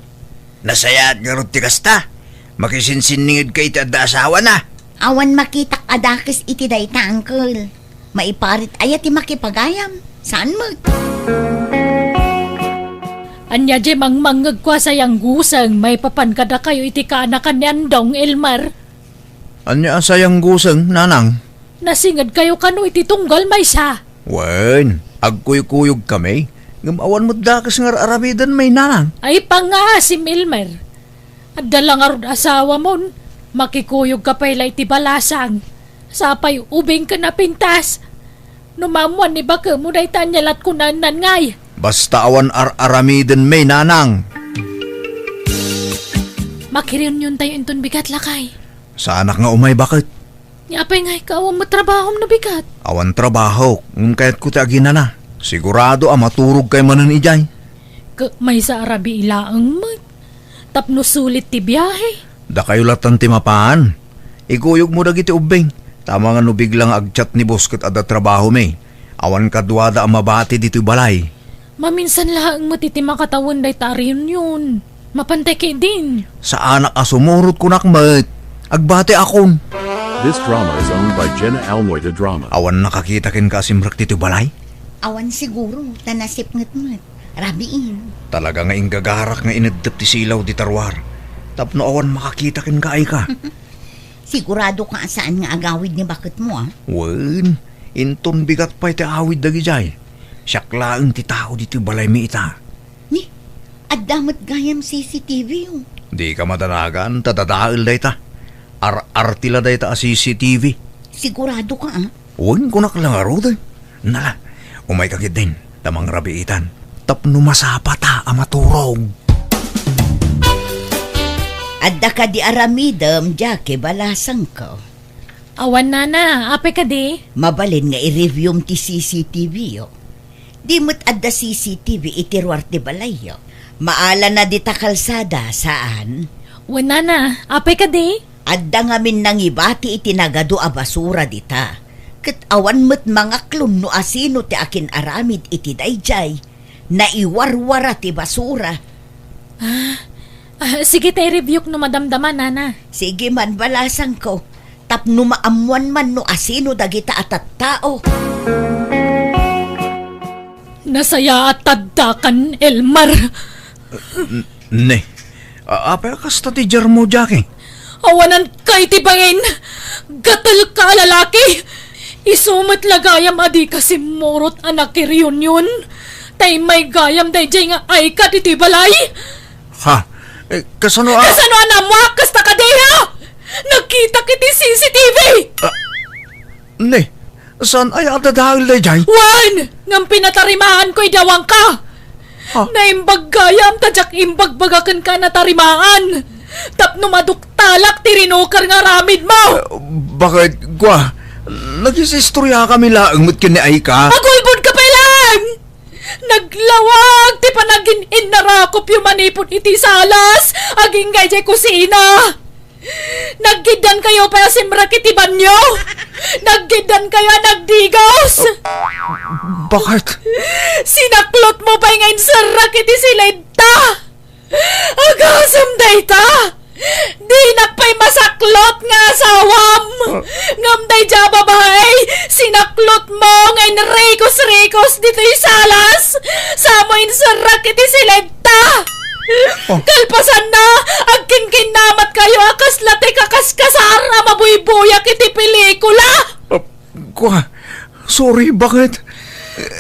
Nasayaat ngarud ti kasta. Makisinsinningedka iti adda asawana. Awan makitak a dakes iti dayta, Uncle. Maiparit aya ti makipagayam? Saan met? Ania diay mangmangngegko a sayangguseng maipapan kadakayo iti kaanakan ni Andong, Elmer? Ania a sayangguseng, nanang? Nasingedkayo kano iti tunggal maysa? Wen, agkuykuyogkami, ngem awan met dakes nga ar-aramidenmi, nanang. Ay, pangasim, Elmer. Adda la ngarud asawamon, makikuyogka pay la iti balasang. Sapay ubing ken napintas. No maammoan ni bakemo dayta, ania lat kunana ngay? Basta awan ar-aramidenmi, nanang. Makireuniontayo inton bigat, lakay. Saanak nga umay, baket? Ni apay ngay, ka awan met trabahom no bigat? Awan trabahok, ngem kayatko ti aginana. Sigurado a maturogkay manen idiay. Ket maysa a rabii laeng met. Tapno sulit ti biahe. Dakayo lattan ti mapan. Ikuyogmo dagiti ubbing. Ta amangan no bigla nga agchat ni boss ket adda trabahomi. Awan kaduada a mabati ditoy balay. Maminsan laeng met iti makatawen dayta a reunion. Mapantay ketdin. Saanak a sumurot, kunak met. Agbatiakon. This drama is owned by Jenna Almoy de Drama. Awan nakakita kenka a simrek ditoy balay? Awan siguro, ta nasipnget met. Rabiin. Talaga nga inggagarak nga ineddep ti silaw dita ruar. Tapno awan makakita kenka, ay ka. Sigurado ka a saan nga agawid ni baketmo, a? Wen, inton bigat pay ti awid dagidiay. Siak laeng ti tao ditoy balaymi ita. Ni, adda met gayam C C T V, o. Dika madanagan, ta dadael dayta. Ar-arti la dayta a C C T V. Sigurado ka, a? Wen, kunak la ngarud, e. Nala, umayka ketdin, ta mangrabiitan. Tapno masapata a maturog. Adda kadi aramidem, Jackie, balasangko? Awan, nana. Apay kadi? Mabalin nga i-reviewm ti C C T V, o. Di met adda C C T V iti ruar ti balayyo. Maalana dita kalsada, saan? Wen, nana, apay kadi? Adda ngamin nangibati iti nagadu a basura dita. Ket awan met mangaklon no asino ti akin-aramid iti daydiay. Naiwarwara ti basura. Ah, ah, sige, tay rebuke no madamdama, nana. Sige man, balasangko. Tapno maammuan man no asino dagita a tattao. Nasayaat taddakan, Elmer. N-, ne. A-, apay a kasta ti jarmo, Jackie? Awananka iti bangin! Gatel ka a lalaki! Isu met la gayam a di ka simmurot a nakireunion. Tay may gayam daydiay nga ay ka ditoy balay. Ha? Eh, kasano a- Kasano a naammoak kasta kadi, ha? Nagkitak iti C C T V! Ah, ne, saan aya a dadael daydiay? Wen, ngem pinatarimaanko idi awanka. Ha? Naimbag gayam ta diak imbagbaga kenka a natarimaan. Tapno maduktalak ti rinuker nga aramidmo. Eh, bakit, kwa? Nagis-istoriakami laeng met ken ni Aika. Agulbodka pay laeng! Naglawag ti panagin-innarakopyo manipud iti salas agingga idiay kusina. Naggiddankayo pay a simrek iti banio. Naggiddankayo a nagdigos. Bakit? Sinaklotmo pay nga inserrek iti silidta. Agasem dayta! Dinak pay masaklot nga asawam! Ah. Ngem daydiay a babai, sinaklotmo nga inrikos-rikos ditoy salas, samo inserrek iti silidta! Oh. Kalpasanna, agkinkinnamatkayo a kasla ti kakaskasar a mabuybuyak iti pelikula! Ah, Kua, sorry, bakit?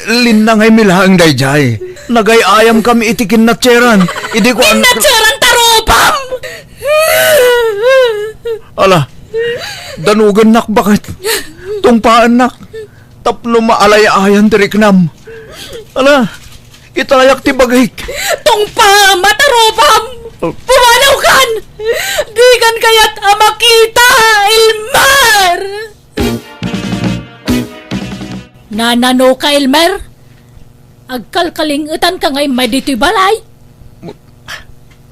Linnangaymi laeng daydiay. Nagay-ayam kami iti kinnatseran. Idi kua, kinnatseran ta rupam! Ala, danugennak, bakit? Tungpaannak. Tapno maalay-ayan ti riknam. Ala, itayak ti bagik. Tungpaam a ta rupam! Oh. Pumanawkan! Dikan kayat a makita, Elmer! Nanano ka, Elmer? Agkalkalingetan ka nga immay ditoy balay?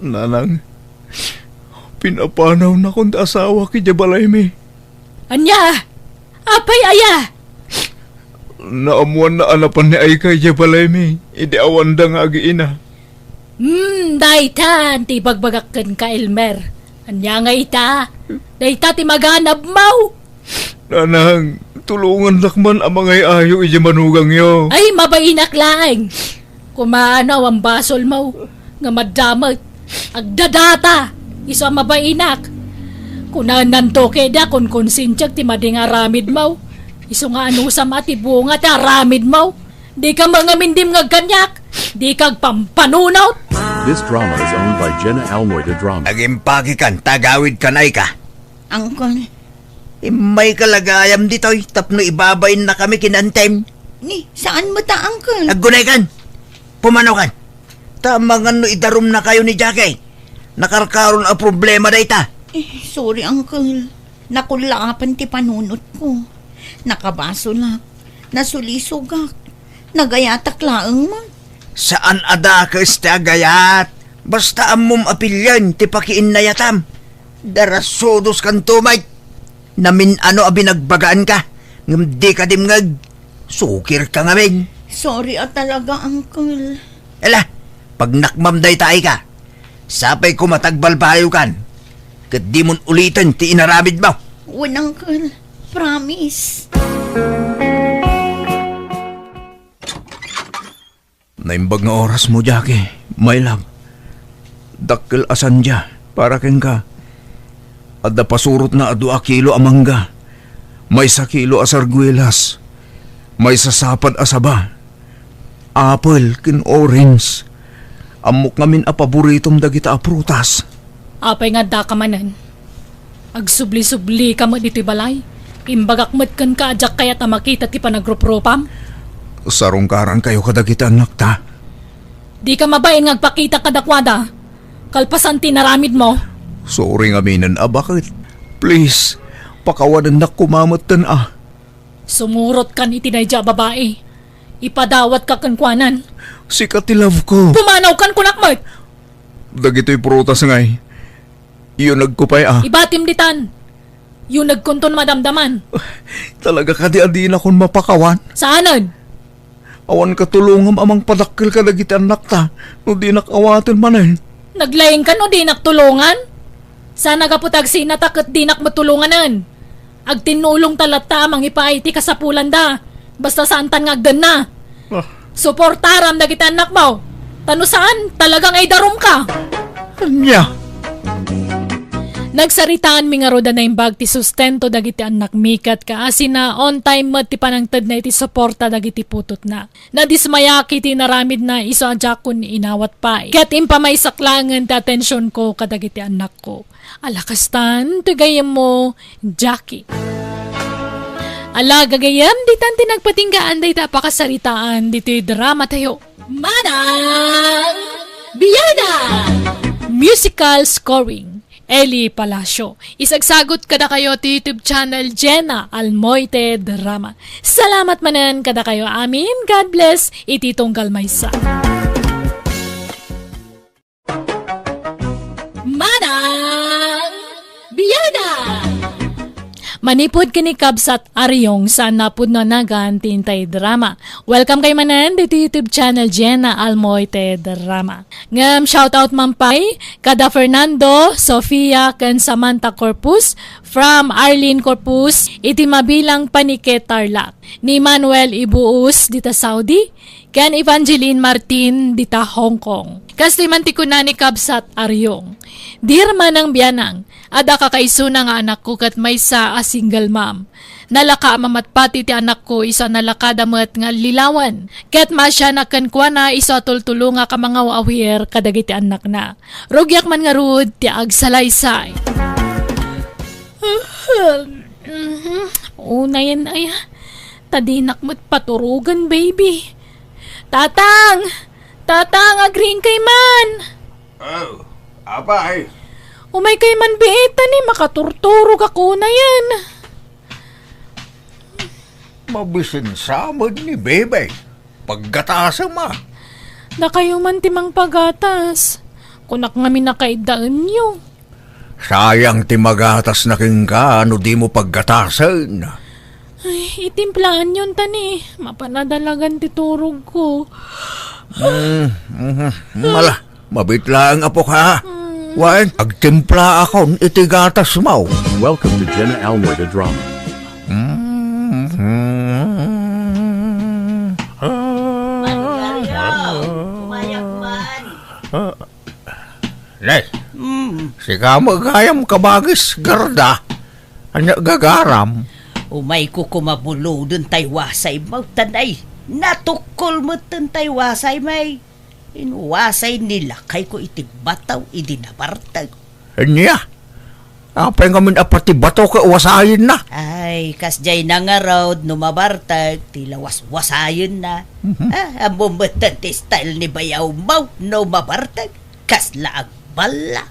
Nanang, pinapanawnakon ti asawak idiay balaymi. Ania? Apay aya? Naammoanna a napan ni Aika idiay balaymi, idi awanda nga agiina. Hmm, dayta ti ibagbagak kenka, Elmer. Ania nga ita? Dayta ti maganabmo. Nanang, tulongandak man a mangay-ayo idiay manugangyo. Ay, mabainak laeng. Kumaano, awan basolmo nga maddamet. Agdadata, isu a mabainak. Kunananto keda, kunkonsensiak ti madi nga aramidmo. Isu nga anusam a ti bunga ti aramidmo. Dika mangamindim nga agkaniak. Dika agpampanunot. This drama is owned by Jenna Almoy de Drama. Agimpakikan, tagawid kan ay ka. Uncle. Immayka la gayam ditoy tapno ibabain na kami ken Antem. Ni, saan mo ta, Uncle? Aggunaykan. Pumanaw kan. Ta amangan no idarumnakayo ni Jackie. Nakarkaron a problema dayta. Eh, sorry, Uncle. Nakullaapan ti panunotko. Nakabasolak. Nasulisogak. Nagayatak laeng man. Saan a dakes ti agayat. Basta ammom a pilien ti pakiinnayatam. Darasudos kanto met. Namin-ano a binagbagaanka, ngem dika dimngeg. Sukirka ngamin. Sorry a talaga, Uncle. Ala, pagnakmam dayta ay ka. Sapay koma ta agbalbaliwkan, ket dimon uliten ti inaramidmo. Wen, Uncle. Promise. Naimbag nga orasmo, Jackie, my love. Dakkel a sandia para kenka. Adda pasurotna a dua a kilo a mangga, maysa kilo a sarguelas, maysa sapad a saba, apple ken orange. Ammok ngamin a paboritom dagita a prutas. Apay nga addaka manen? Agsubli-sublika met ditoy balay. Imbagak met kenka a diak kayat a makita ti panagruprupam. Sarungkarankayo kadagiti annakta. Dika mabain nga agpakita kadakuada. Kalpasan ti inaramidmo. Sorry ngaminen a, bakit? Please, pakawanennak koma metten a. Sumurotkan iti daydiay a babai. Ipadawatka kenkuanan. Sika ti love ko. Pumanawkan kunak met. Dagitoy prutas ngay. Yunegko pay a. Ibatim ditan. Yunegkonton madamdaman. Talaga kadi a dinakon mapakawan? Saanen? Awan katulongam a mangpadakkel kadagiti annakta no dinak awaten manen. Naglaingka no dinak tulongan? Sana gapu ta agsinata ket dinak met tulonganen. Agtinnulongta latta a mangipaay ti kasapulanda. Basta saantan nga agdenna. Ah. Suportaram dagiti annakmo. Ta no saan, talaga nga idarumka. Ania? Nagsaritaanmi ngarud a naimbag ti sustento dagiti annakmi ket kaasina, on time met ti panangtedna iti suporta dagiti putotna. Nadismayak iti inaramidna isu a diakon inawat pay. Ket impamaysak laengen ti atensionko kadagiti annakko. Ala kastan ti gayyemmo, Jackie. Ala, gagayyem, ditan ti nagpatinggaan dayta a pakasaritaan ditoy drama tayo. Manang Biada! Musical scoring, Eli Palacio. Isagsagot kadakayo ti YouTube channel Jenna Almoite Drama. Salamat manen kadakayo amin. God bless iti tunggal maysa. Manang Biada! Manipud ken ni Kabsat Ariong, saan a pudno a nagan ti intay drama. Welcome kay manen ditoy YouTube channel Jenna Almoite Drama. Ngem shoutout man pay kada Fernando, Sofia, ken Samantha Corpus from Arlene Corpus iti mabilang panike Tarlac, ni Manuel Ibuus dita Saudi, ken Evangeline Martin dita Hong Kong. Kastoy man ti kuna ni Kabsat Ariong, "Dear Manang Bianang, adda kakaisuna nga anakko ket maysa a single mom. Nalaka a mamatpati ti anakko isu a nalakada met nga allilawan. Ket maasianak kenkuana isu a tultulongak a mangaw-awir kadagiti annakna. Rugiak man ngarud ti agsalaysay." Mhm. Unayen aya. Ta dinak met paturogen, baby. Tatang! Tatang, agriingkay man! Oh, apay? Umaykay man biit, ta ni makaturturogak unayen. Mabisin sa met ni Bebe. Paggatasem a. Dakayo man ti mangpagatas. Kunak ngamin a kaiddaenyo. Sayang ti magatasna kenka no dimo paggatasen. Ay, itimplaanyon ta ni, mapan a dalagan ti turogko. Hmm, mhm. Mala, mabiit laeng, apok, ha? Hmm. Wen, agtimplaakon iti gatasmo. Welcome to Jenna Almoy the Drama. Hmm. Manong Ariel, umayak man. Ne, mm, sika met gayam kabagis, Garda. Ania gagaram? Umayko koma buloden tay wasaymo, ta nay, natukkol metten tay wasaymo. Inwasay ni lakayko iti bato idi nabartek. Ania? Apay ngamin a pati bato ket wasayenna? Ay, kasdiay na ngarud no mabartek ti lawaswasayenna. Mhm. Ah, ammom metten ti style ni bayawmo no mabartek. Kasla agballa.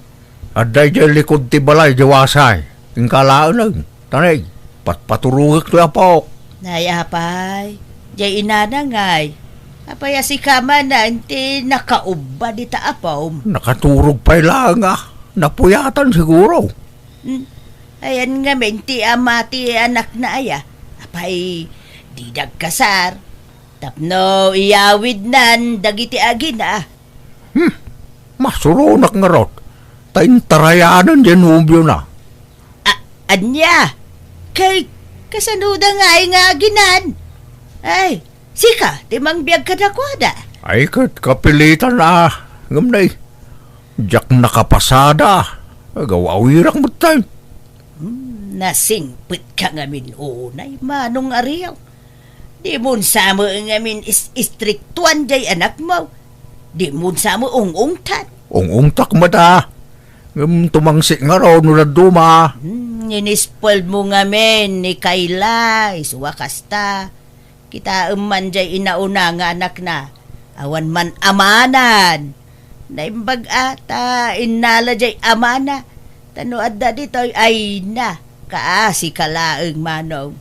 Adda idiay likod ti balay di wasay. Inka laeng. Tanay, patpaturogek toy apok. Nay, apay, diay inana ngay. Apay a sika manen ti nakaubba dita apom? Nakaturog pay laeng a. Napuyatan siguro. Hmm. Ayan ngamin ti ama ti anakna aya. Apay, di dagkasar. Tapno iyawidnan dagiti agina. Hmm. Masuronak ngarud. Ta intarayanan diay nobiona. A-, ania? Kay, kasanoda ngay nga aginan? Ay, sika ti mangbiag kadakuada? Ay, ket kapilitan a. Ngem nay, diak nakapasada. Agaw-awirak metten. Hmm, nasingpetka ngamin unay, Manong Ariel. Dimon sa met ngamin is-, istriktuan diay anakmo. Dimon sa met ung-ungtan. Ung-ungtak met a. Ngem tumangsit ngarud no dadduma. Hmm, inispoilmo ngamin ni Kayla, isu a kasta. Kitaem man diay inauna nga anakna. Awan man amanan. Naimbag a ta innala diay amana. Ta no adda ditoy, ay na, kaasika laeng, Manong.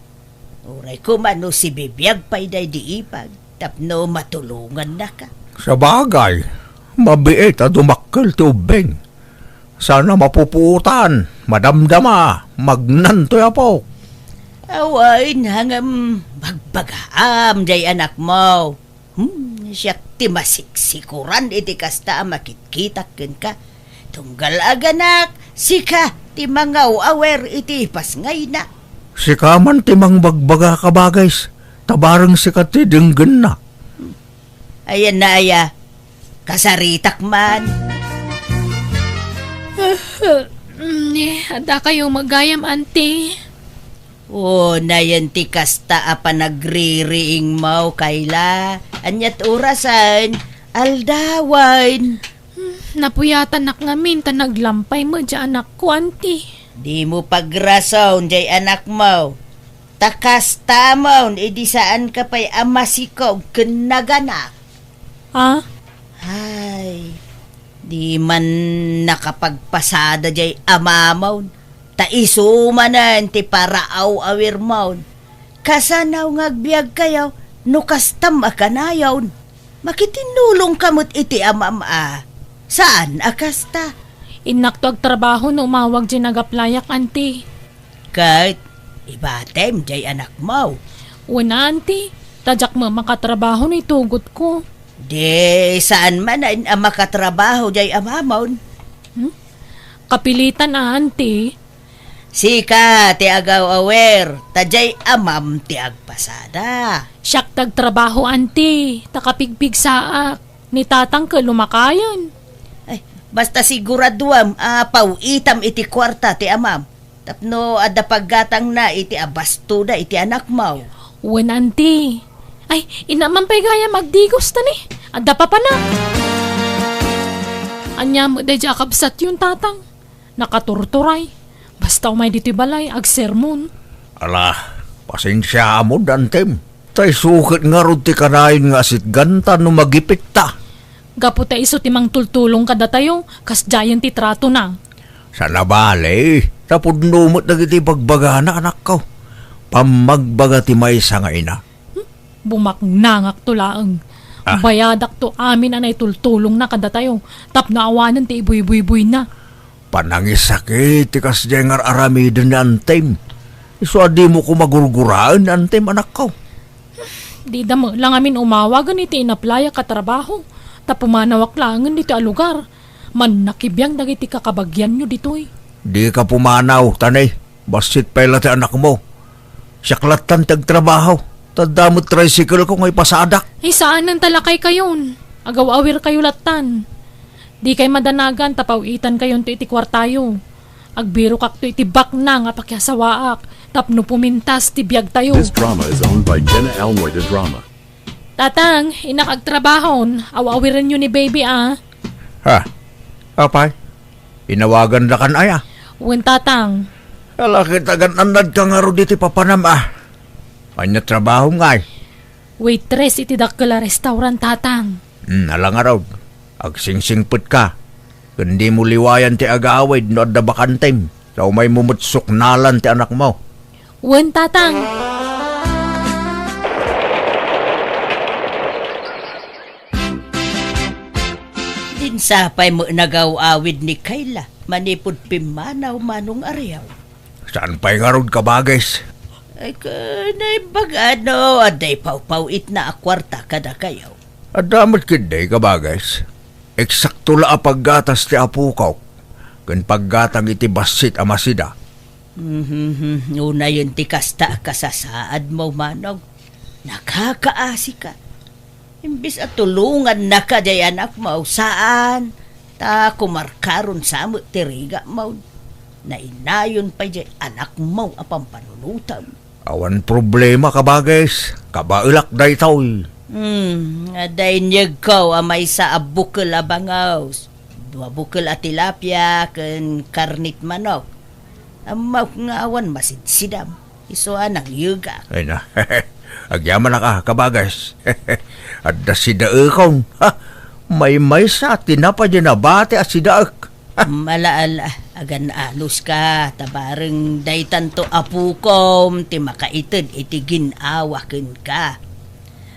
Uray koma no sibibiag pay daydi ipag, tapno matulongannaka. Sabagay, mabiit a dumakkel ti ubbing. Saan a mapupuotan, madamdama, magnan toy apo. Awan, ngem bagbagaam jay anakmo. Hmm, siak ti masiksikuran iti kasta a makitkitak kenka. Tunggal aganak, sika ti mangaw-awer iti pasngayna. Sika man ti mangbagbaga, kabagis, ta bareng sika ti denggenna. Ayan na aya, kasaritak man. Ni, adda kayo magayam, auntie? O, nayen ti kasta a panagririingmo, Kayla. Aniat orasen, aldawen. Hmm, napuyatanak ngamin ta naglampay met jay anakko, auntie. Dimo pagrason jay anakmo. Ta kastamon idi saanka pay a masikog ken naganak. Ah? Ay, di man nakapagpasada jay amamon. Ta isu manen ti paraaw-awirmon. Kasano nga agbiagkayo no kastam a kanayon? Makitinnulongka met iti amam a. Saan a kasta? Innakto agtrabaho no umawag jay nagaplayak, auntie. Ket ibatem jay anakmo. Wen, auntie, ta diak met makatrabaho no itugotko. Di saan manen a makatrabaho jay amamon? Hmm? Kapilitan a, auntie. Sika ti agaw-awer, ta jay amam ti agpasada. Siak ti agtrabaho, auntie, ta kapigpigsaak. Ni tatang ket lumakayen. Ay, basta siguraduam a paw-itam iti kuarta ti amam. Tapno adda paggatangna iti abastoda iti anakmo. Wen, auntie. Ay, inna man pay gayam agdigos ta ni. Adda papanak. Ania met daydiay a kabsatyon, tatang? Nakaturturay. Basta umay ditoy balay, agsermon. Ala, pasensiaam, antem. Ta isu ket ngarud ti kanayon nga asitganta no magipitta. Gapu ta isu ti mangtultulong kadatayo, kasdiayen ti tratona. Saan a bale, ta pudno met dagiti bagbagana, anakko. Pammagbaga ti maysa nga ina. Hmm? Bumaknangakto laeng. Ah. Bayadakto amin a naitultulongna kadatayo, tapno awanen ti ibuybuybuyna. Panangisakit ti kasdiay nga ar-aramiden ni antem. Isu a dimo koma gurguraen ni antem, anakko. Dida met la ngamin umawagen iti inaplayak a trabaho, ta pumanawak laengen ditoy a lugar. Mannakibiang dagiti kakabagianyo ditoy. Dika pumanaw, ta ne, bassit pay la ti anakmo. Siak lattan ti agtrabaho, ta adda met tricycle ko nga ipasadak. Ay, saanen ta lakaykayon. Agaw-awirkayo lattan. Dikay madanagan ta paw-itankayonto iti kuartayo. Agbirokakto iti baknang a pakiasawaak tapno pumintas ti biagtayo. This drama is owned by Jenna Almoy de Drama. Tatang, innak agtrabahon. Aw-awirenyo ni baby, a. Ha? Apay? Inawagandakan aya? Wen, tatang. Ala, ket agan-annadka ngarud iti papanam, a. Ania trabahom ngay? Waitress iti dakkel a restaurant, tatang. Hmm, ala ngarud. Agsingsingpetka. Ken dimo liwayan ti agawid no adda bakantem. Ta umaymo met suknalan ti anakmo. Wen, tatang. Dinak pay met nagaw-awid ni Kayla manipud pimmanaw, Manong Ariaw. Saan pay ngarud, kabagis? Ay, ka, naimbag no adda ipawpaw-itna a kuarta kadakayo. Adda met ketdi, kabagis. Eksakto la a paggatas ti apokok ken paggatang iti bassit a masida. Mhm, unayen ti kasta a kasasaadmo, manong. Nakakaasika. Imbes a tulongannaka jay anakmo, saan, ta kumarkaron sa met ti rigamon. Nainayon pay jay anakmo a pampanunotem. Awan problema, kabagis. Kabaelak daytoy. Hmm, adda inyegko a maysa a bukel a bangus, dua bukel a tilapia, ken karnit manok. Ammok nga awan masidsidam. Isu a nangyegak. Ay na. Agyamanak a, kabagis. Adda sidaekon. Ha? Maymaysa, tinapay di nabati a sidaek. Ala, ala, agan-anuska, ta bareng daytanto a pukom ti makaited iti gin-awa kenka.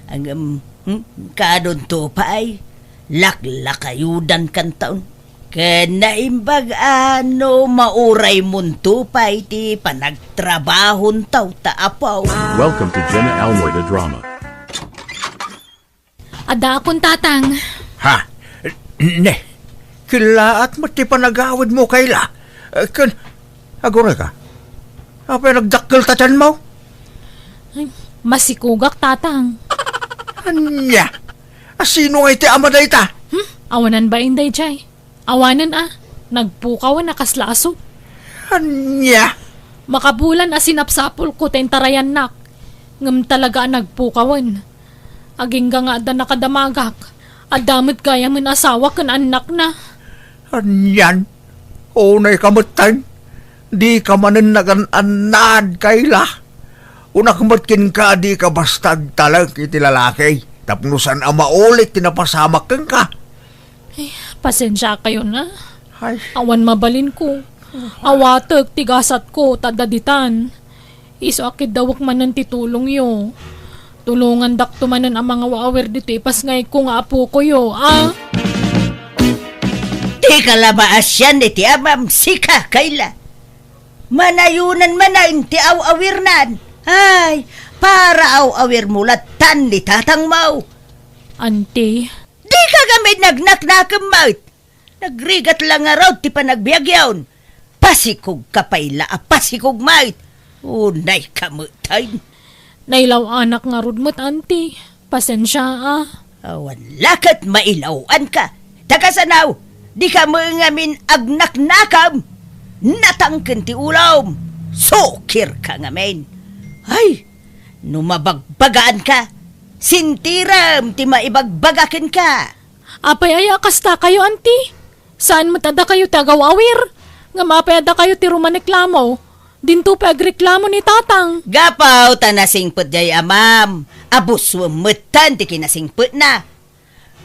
Ngem, Hmm? Kadunto pay, laklakayudankanton. Ken naimbag a no mauraymonto pay ti panagtrabahonto ta apo. Welcome to Jenna Almoy the Drama. Addaakon, Tatang. Ha? Ne, kellaat met ti panagawidmo, Kayla. Eh, ken, aguray ka. Apay nagdakkel ta tianmo? Ay, masikugak, Tatang. Ania? A, sino nga iti ama dayta? Hmm? Awanan bain daydiay. Awanen a, nagpukawen a kasla aso. Ania? Makabulan a sinapsapulko ta intarayannak, ngem talaga a nagpukawen. Agingga nga adda nakadamagak, adda met gayamen asawa ken annakna. Anian? Unay ka metten? Di ka manen nagan-annad, Kayla. Unak met kenka a di ka basta agtalek iti lalaki tapno saan a maulit ti napasamak kenka. Ay, pasensiakayon a. Ay. Awan mabalinko. Awatek ti gasatko ta adda ditan. Isu a kiddawek manen ti tulongyo. Tulongandakto manen a mangaw-awir ditoy ipasngayko nga apokoyo, a? Dika la maasian iti amam, sika, Kayla. Manayonan manen ti aw-awirnan. Ay, para aw-awirmo lattan ni tatangmo. Anti. Dika ngamin nagnaknakem met. Nagrigat la ngarud ti panagbiagyon. Pasikog ka pay la a pasikog met. Unay ka metten. Nailaw-anak ngarud met, Anti. Pasensia a. Awan la ket mailaw-anka. Ta kasano, dika met ngamin agnaknakem. Natangken ti ulom. Sukirka ngamin. Ay, no mabagbagaanka, sintirem ti maibagbaga kenka. Apay aya a kastakayo, Anti? Saan met a dakayo ti agaw-awir? Ngem apay a dakayo ti rumaniklamo? Dinto pay agreklamo ni Tatang. Gapu ta nasingpet jay amam, a bussuem metten ti kinasingpetna.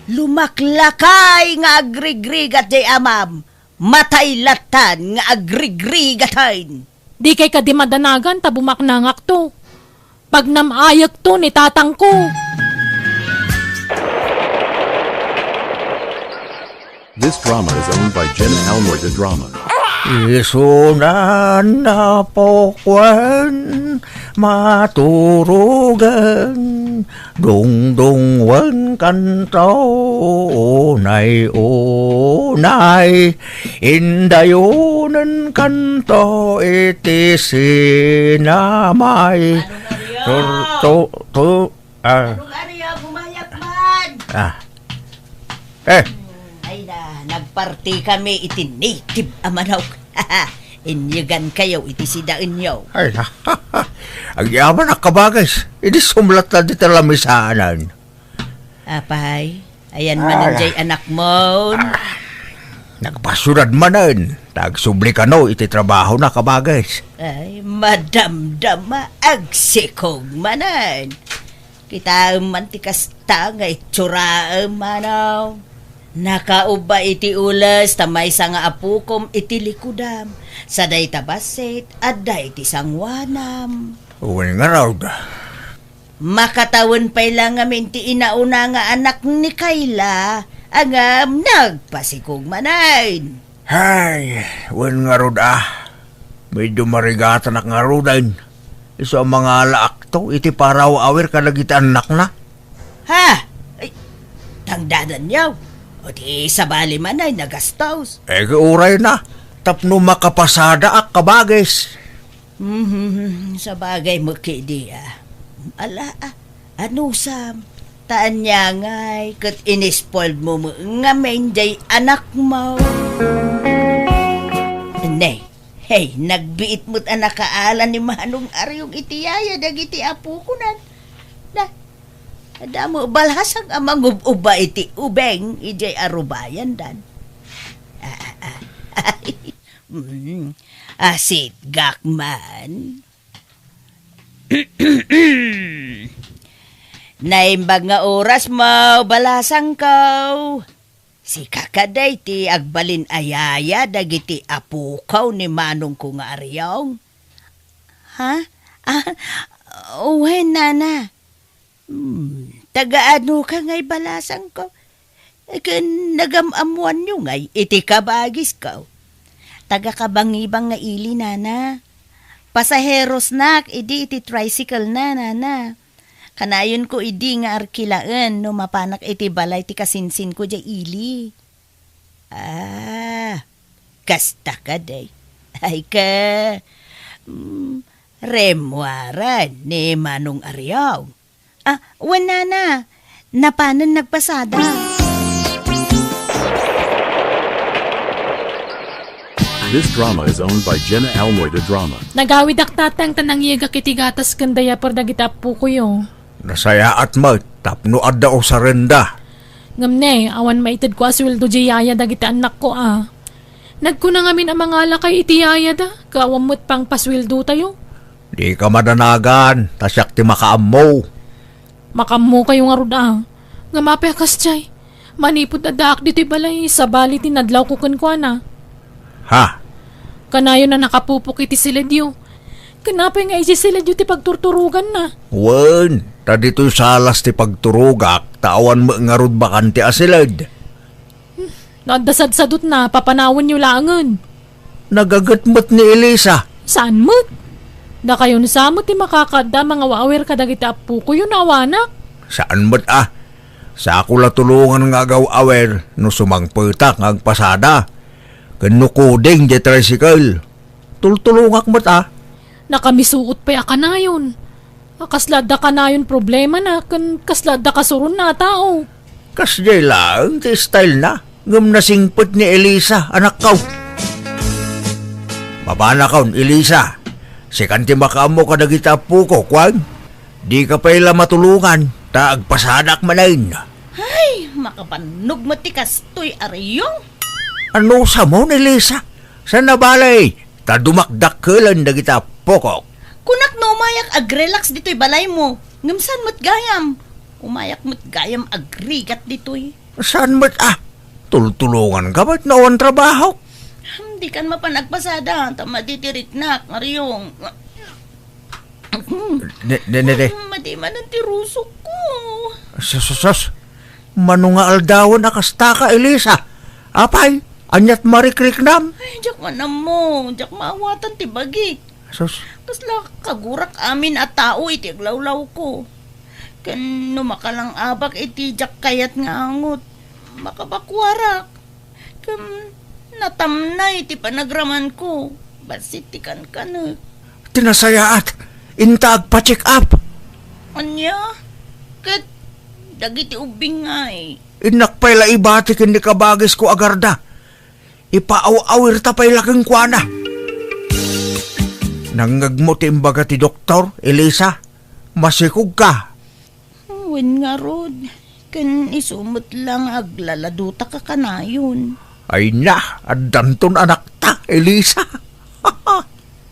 Lumaklakay nga agrigrigat jay amam, matay lattan nga agrigrigaten. Dikay kadi madanagan ta bumaknangakto. Pagnam-ayekto ni tatangko. This drama is owned by Jenna Almoy the Drama. Isuna napukwan, maturugan, dungdungwen kanto, unay, unay, indayonen kanto iti sinamay. Turto, tu, ah. Anong ari, ah, bumayag man? Ah. Eh. Hmm, ay na, nagparti kami iti native a manok. Inyegan kayo iti sidaenyo. Ay, agyaman a kabagis. Idi sumlat na di talamisanan. Apay, ayan manen jay anakmon. Ah, nagpasyudad manen. Ta agsubli kano iti trabahona, kabagis. Ay, madamdama, agsikog manen. Kitaem man ti kasta nga itsuraem, manong. Nakaubba iti ules ta maysa nga apukom iti likudam. Sa dayta bassit, adda iti sanguanam. Wen ngarud. Makatawen pay la ngamin ti inauna nga anak ni Kayla, ngem nagpasikog manen. Hay, wen ngarud a. Medyo marigatanak ngaruden. Isu a mangalaakto iti paraw-awir kadagiti annakna. Ha? Ay, tangdadanyo. O di sabali man ay nagastos. Eh, uray na. Tapno makapasadaak, kabagis. Mhm, sabagay met kadi, ah. Ala, ah, anusam? Ta ania ngay ket inispoilmo met ngamin jay anakmo. Ne, hey, nagbiit met a nakaala ni Manong Ariong iti yaya dagiti apokonan. Da, adda met balasang a mangub-uba iti ubeng idiay arubayandan. Ah, ah, ah. Mm, asitgak man. Naimbag nga oras mo, balasangko. Sika kadi ti agbalin a yaya dagiti apokaw ni manongko nga Ariong? Ha? Ah, wen, nana. Hmm, Taga-ano ka ngay balasangko? Ken nagam-ammoanyo ngay iti kabagisko? Taga-Kabangibang nga ili, nana. Pasaherosnak idi iti tricycle na, nana. Kanayonko idi nga arkilaen no mapanak iti balay ti kasinsinko diay ili. Ah, kasta kadi. Ay ka, mm, rimmuaren ni Manong Ariong. Ah, wen, nana, napanen nagpasada. This drama is owned by Jenna Almoy de Drama. Nagawidak, tatang, ta nangyegak iti gatas ken diaper dagiti appokoyo. Nasayaat met tapno adda usarenda. Ngem ne, awan maitedko a sueldo diay yaya dagiti annakko a. Nagkuna ngamin a mangalakay iti yayada, ket awan met pangpasueldotayo. Dika madanagan, ta siak ti makaammo. Makaammokayo ngarud a. Ngem apay a kasdiay? Manipud addaak ditoy balay, sabali ti nadlawko kenkuana. Ha? Kanayon a nakapupok iti siledyo. Ken apay nga idiay siledyo ti pagturturoganna? Wen, ta ditoy salas ti pagturogak, ta awan met ngarud bakante a siled. Hmm, no adda sadsadutna, papanawenyo laengen. Nagaget met ni Elisa. Saan met? Dakayon sa met ti makakaadda a mangaw-awir kadagiti appokoyo no awanak. Saan met a. Sako la tulongan nga agaw-awir no sumangpetak nga agpasada. Ken no kuding diay tricycle. Tultulongak met a. Nakamisuot pay a kanayon. A, kasla adda kanayon problemana ken kasla adda kasuronna a tao. Kasdiay laeng ti stylena, ngem nasingpet ni Elisa, anakko. Mapanakon, Elisa. Sikan ti makaammo kadagiti appoko, kuan? Dika pay la matulongan, ta agpasadak manen. Ay, makabannog met ti kastoy, Ariong. Anusam, Elisa? Saan a bale, ta dumakdakkelen dagiti appokok. Kunak no umayak agrelax ditoy balaymo, ngem saan met gayam? Umayak met gayam agrigat ditoy. Saan met a? Tultulonganka met no awan trabahok. Hmm, dikan mapan agpasada, ta madi ti riknak, Ariong. Ne, ne, ne, ne. Hmm, madi manen ti rusokko. Sus, sus, sus. Mano nga aldawen a kastaka, Elisa? Apay, aniat marikriknam? Ay, diak man ammo. Diak maawatan ti bagik. Sus. Kasla kagurak amin a tao iti aglawlawko. Ken no makalang-abak iti diak kayat nga angot, makabakuarak. Ken natamnay ti panagramanko. Bassit ti kankanek. Ti nasayaat, inta agpa-check up. Ania? Ket dagiti ubbing ngay? Innak pay la ibati ken ni kabagisko a garda. Ipaaw-awirta pay la kenkuana. Nangngegmo ti imbaga ti doktor, Elisa? Masikogka. Wen ngarud, ken isu met la nga aglaladutaka kanayon. Ay na, addanton anakta, Elisa.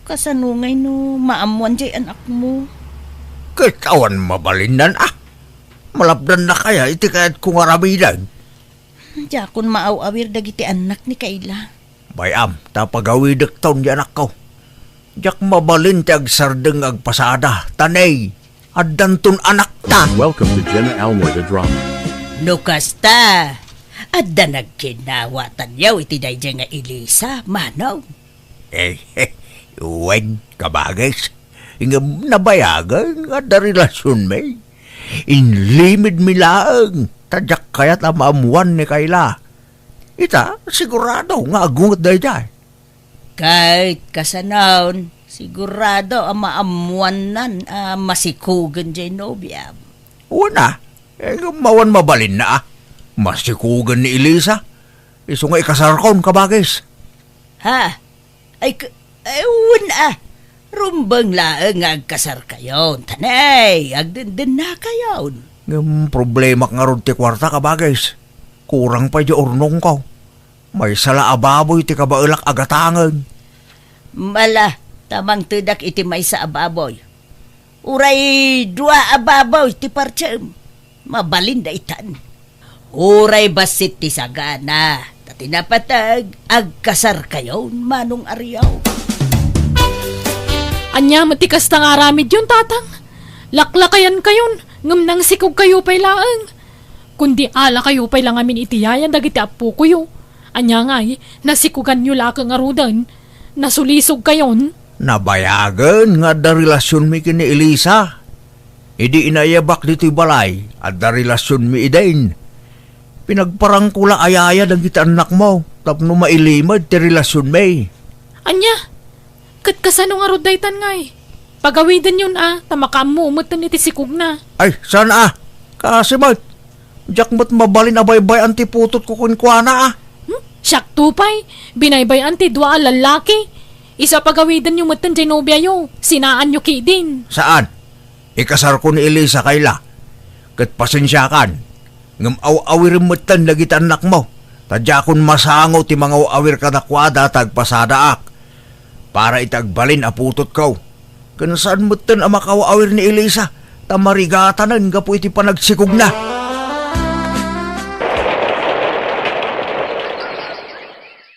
Kasano ngay no maammoan diay anakmo? Ket awan mabalinnan a. Malapdanna kaya iti kayatko nga aramiden? Diakon maaw-awir dagiti annak ni Kayla. Bay-am, ta pagawidekton ti anakko. Diak mabalin ti agsardeng nga agpasada, ta ne, addanton anakta. Welcome to Jenna Almoy the Drama. No kasta, adda nagkinnawatanyo iti daydiay nga Elisa, manong? Eh, wen, kabagis. Ngem nabayagen nga adda relasionmi. Inlimidmi laeng, ta diak kayat a maammoan ni Kayla. Ita, sigurado nga agunget daydiay. Ket kasanon, sigurado a maammoannan a masikugen diay nobiam. Wen a, eh, ngem awan mabalinna a. Masikugen ni Elisa. Isu nga ikasarkon, kabagis. Ha? Ay, k-, ay, wen a. Rumbeng laeng nga agkasarkayon. Ta ne, agdendennakayon. Ngem problemak ngarud ti kuarta, kabagis. Kurang pay di urnongko. Maysa la a baboy ti kabaelak a gatangen. Mala, ta mangtedak iti maysa a baboy. Uray dua a baboy ti partsem. Mabalin daytan. Uray bassit ti sagana, ta ti napateg, agkasarkayon, Manong Ariaw. Ania met ti kasta nga aramidyon, Tatang? Laklakayankayon, Ngem nangsikogkayo pay laeng. Kundi alakayo pay la ngamin iti yaya dagiti appokoyo. Ania ngay, nasikoganyo la ket ngaruden, nasulisogkayon? Nabayagen nga adda relasionmi ken ni Elisa. Idi inayyabak ditoy balay, adda relasionmi idin. Pinagparangko la a yaya dagiti annakmo tapno mailimed ti relasionmi. Ania? Ket kasano ngarud daytan ngay? Pagawidenyon a, ta makaammo metten iti sikogna. Ay, saan a? Kasi met, diak met mabalin a baybay-an ti putotko kenkuana a. Hmm? Siakto pay, binaybay-an ti dua a lallaki. Isu a pagawidenyo metten diay nobiayo, sinaanyo ketdin. Saan? Ikasarko ni Elisa, Kayla. Ket pasensiakan, ngem aw-awirem metten dagiti annakmo, ta diakon masango ti mangaw-awir kadakuada ta agpasadaak para iti agbalin a putotko. Ken saan metten a makaw-awir ni Elisa, ta marigatanen gapu iti panagsikogna.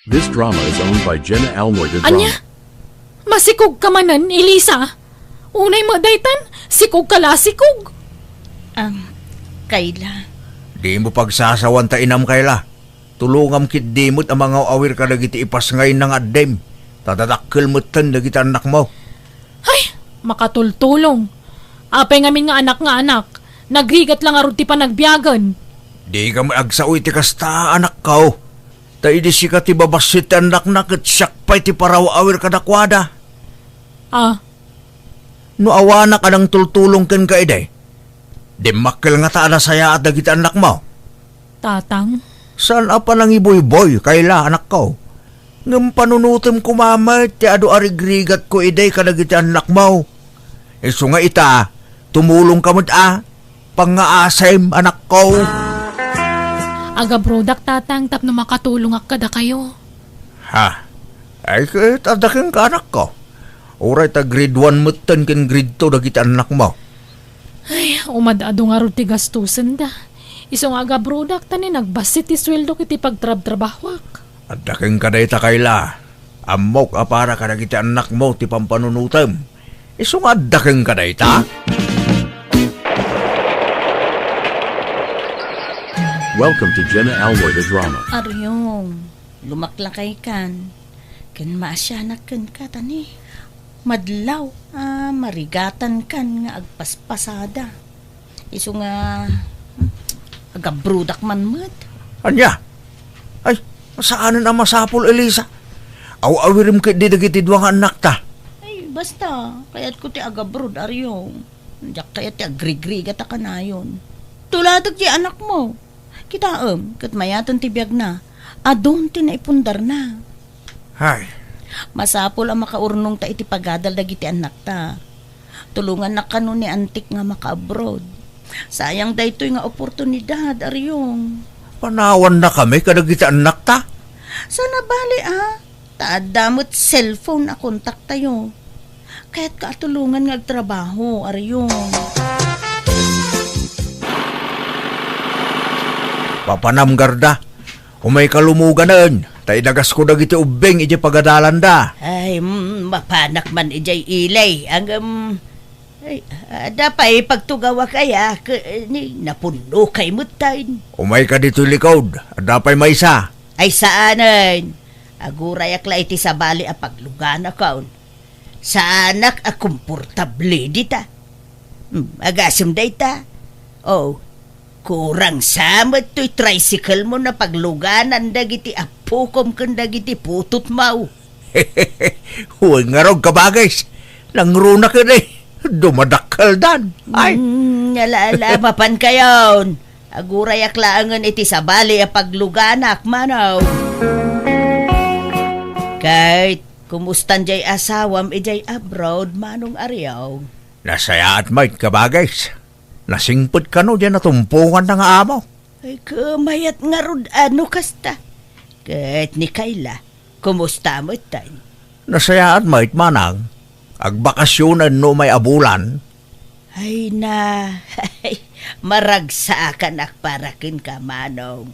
This drama is owned by Jenna Almoy de Ania? Drama. Masikogka manen, Elisa? Unay met daytan, sikogka la a sikog. Am, Kayla. Dimo pagsasawan ta inam, Kayla. Tulongam ketdi met a mangaw-awir kadagiti ipasngayna nga addim, ta dadakkel metten dagiti annakmo. Ay, makatultulong. Apay ngamin nga anak nga anak, nagrigat la ngarud ti panagbiagen. Dika met agsao iti kasta, anakko. Ta idi sika ti babassit ti annakna ket siak pay ti paraw-awir kadakuada. Ah. No awanak a nangtultulong kenka idi, dimmakkel ngata a nasayaat dagiti annakmo? Tatang. Saan a panangibuyboy, Kayla, anakko. Ngem panunotem koma met ti adu a rigrigatko idi kadagiti annakmo. Isu nga ita, tumulongka met a, pangngaasim, anakko. Agabrodak, Tatang, tapno makatulongak kadakayo. Ha? Ay, ket adda kenka, anakko. Uray ta grade one metten ken grade two dagiti annakmo. Ay, umad-adu ngarud ti gastosenda. Isu nga agabrodak ta ni nagbassit ti sueldok iti pagtrabtrabahoak. Adda kenka dayta, Kayla. Ammok a para kadagiti annakmo ti pampanunotem. Isu nga adda kenka dayta? Welcome to Jenna Almoy the Drama. Aryong, lumaklakaykan. Ken maasianak kenka, ta ni madlaw a marigatankan nga agpaspasada. Isu nga, hmm, agabrodak man met. Ania? Ay, saanen a masapul, Elisa. Aw-awirem ketdi dagiti dua nga annakta. Ay, basta, kayatko ti agabrod, Aryong. Diak kayat ti agrigrigat a kanayon. Tulateg ti anakmo. Kitaem, ket mayaten ti biagna. Adun ti naipundarna. Hay. Masapul a makaurnongta iti pagadal dagiti annakta. Tulongannak kano ni Antik nga maka-abroad. Sayang daytoy nga oportunidad, Aryong. Panawannakami kadagiti annakta? Saan a bali, a. Ta adda met cellphone a kontaktayo. Kayatka a tulongan nga agtrabaho, Aryong. Papanam, Garda. Umayka lumuganen, ta idagasko dagiti ubbing idiay pagadalanda. Ay, mm, mapanak man idiay ili. Ngem, ay, adda pay pagtugawak aya, ke-, ni, napunnokay metten. Umayka ditoy likod, adda pay maysa. Ay, saanen. Agurayak la iti sabali a pagluganakon. Saanak a komportable dita. Hmm, agasem dayta. Oh, kurang sa met toy tricycle mo a pagluganan dagiti appokom ken dagiti putotmo. Wen ngarud, kabagis. Nangruna ket, eh. Dumadakkeldan. Ay. Hmm, ala, ala, mapankayon. Agurayak laengen iti sabali a pagluganak, Manong. Ket, kumustan jay asawam idiay abroad, Manong Aryong? Nasayaat met, kabagis. Nasingpet kano jay natumponganna nga amo. Ay, kumayat ngarud a no kasta. Ket ni Kayla, kumusta metten? Nasayaat met, Manang. Agbakasionen no umay a bulan. Ay na, maragsakanak para kenka, Manong.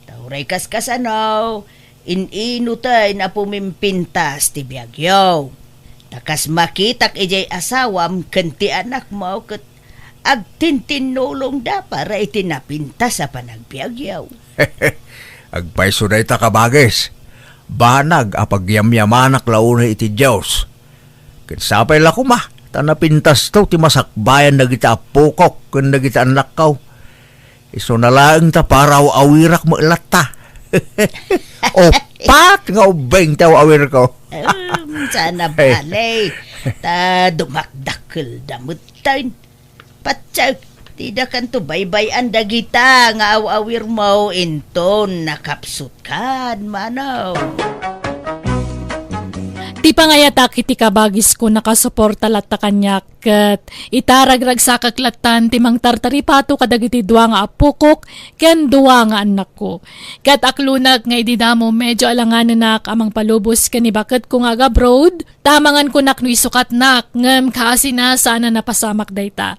Ta uray kaskasano, in-inoten a pumimpintas ti biagyo. Ta kas makitak idiay asawam ken ti anakmo ket agtintinnulongda para iti napintas a panagbiagyo. Agpayso dayta, kabagis. Banag a pagyamyamanak la unay iti Dios. Ket sapay la koma, ta napintasto ti masakbayan dagiti appokok ken dagiti annakko. Isuna laeng ta para aw-awirak met latta. Uppat nga ubbing ti aw-awirko. Em, sana Ay. Bale, ta dumakdakkelda metten. Patse, ti dakanto baybay-an dagita nga aw-awirmo inton nakapsutkan, manong. Ti pangayatak iti kabagisko, nakasuporta latta kaniak, ket ita ragragsakak lattan ti mangtartaripato kadagiti dua nga appokok ken dua nga annakko. Ket aklonak nga idi damo, medyo alanganenak a mangpalubos ken ni baketko nga aga-abroad, ta mangan kunak no isukatnak, ngem kaasina saan a napasamak dayta.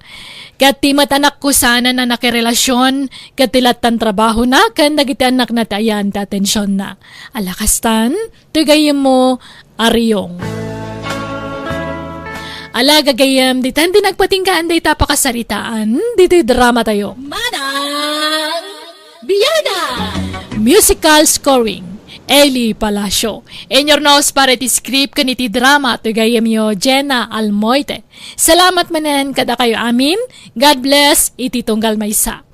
Ket ti met anakko saan a nakirelasyon, ket ti lattan trabahona ken dagiti annakna ti ayan ti atensionna. Ala kastan, toy gayyemmo, Ariong. Ala gagayyem, ditan ti nagpatinggaan dayta pakasaritaan, ditoy dramatayo. Manang Biyanan! Musical scoring, Eli Palacio. Inyurnos para iti script ken iti drama, toy gayyemyo, Jenna Almoite. Salamat manen kadakayo amin. God bless iti tunggal maysa.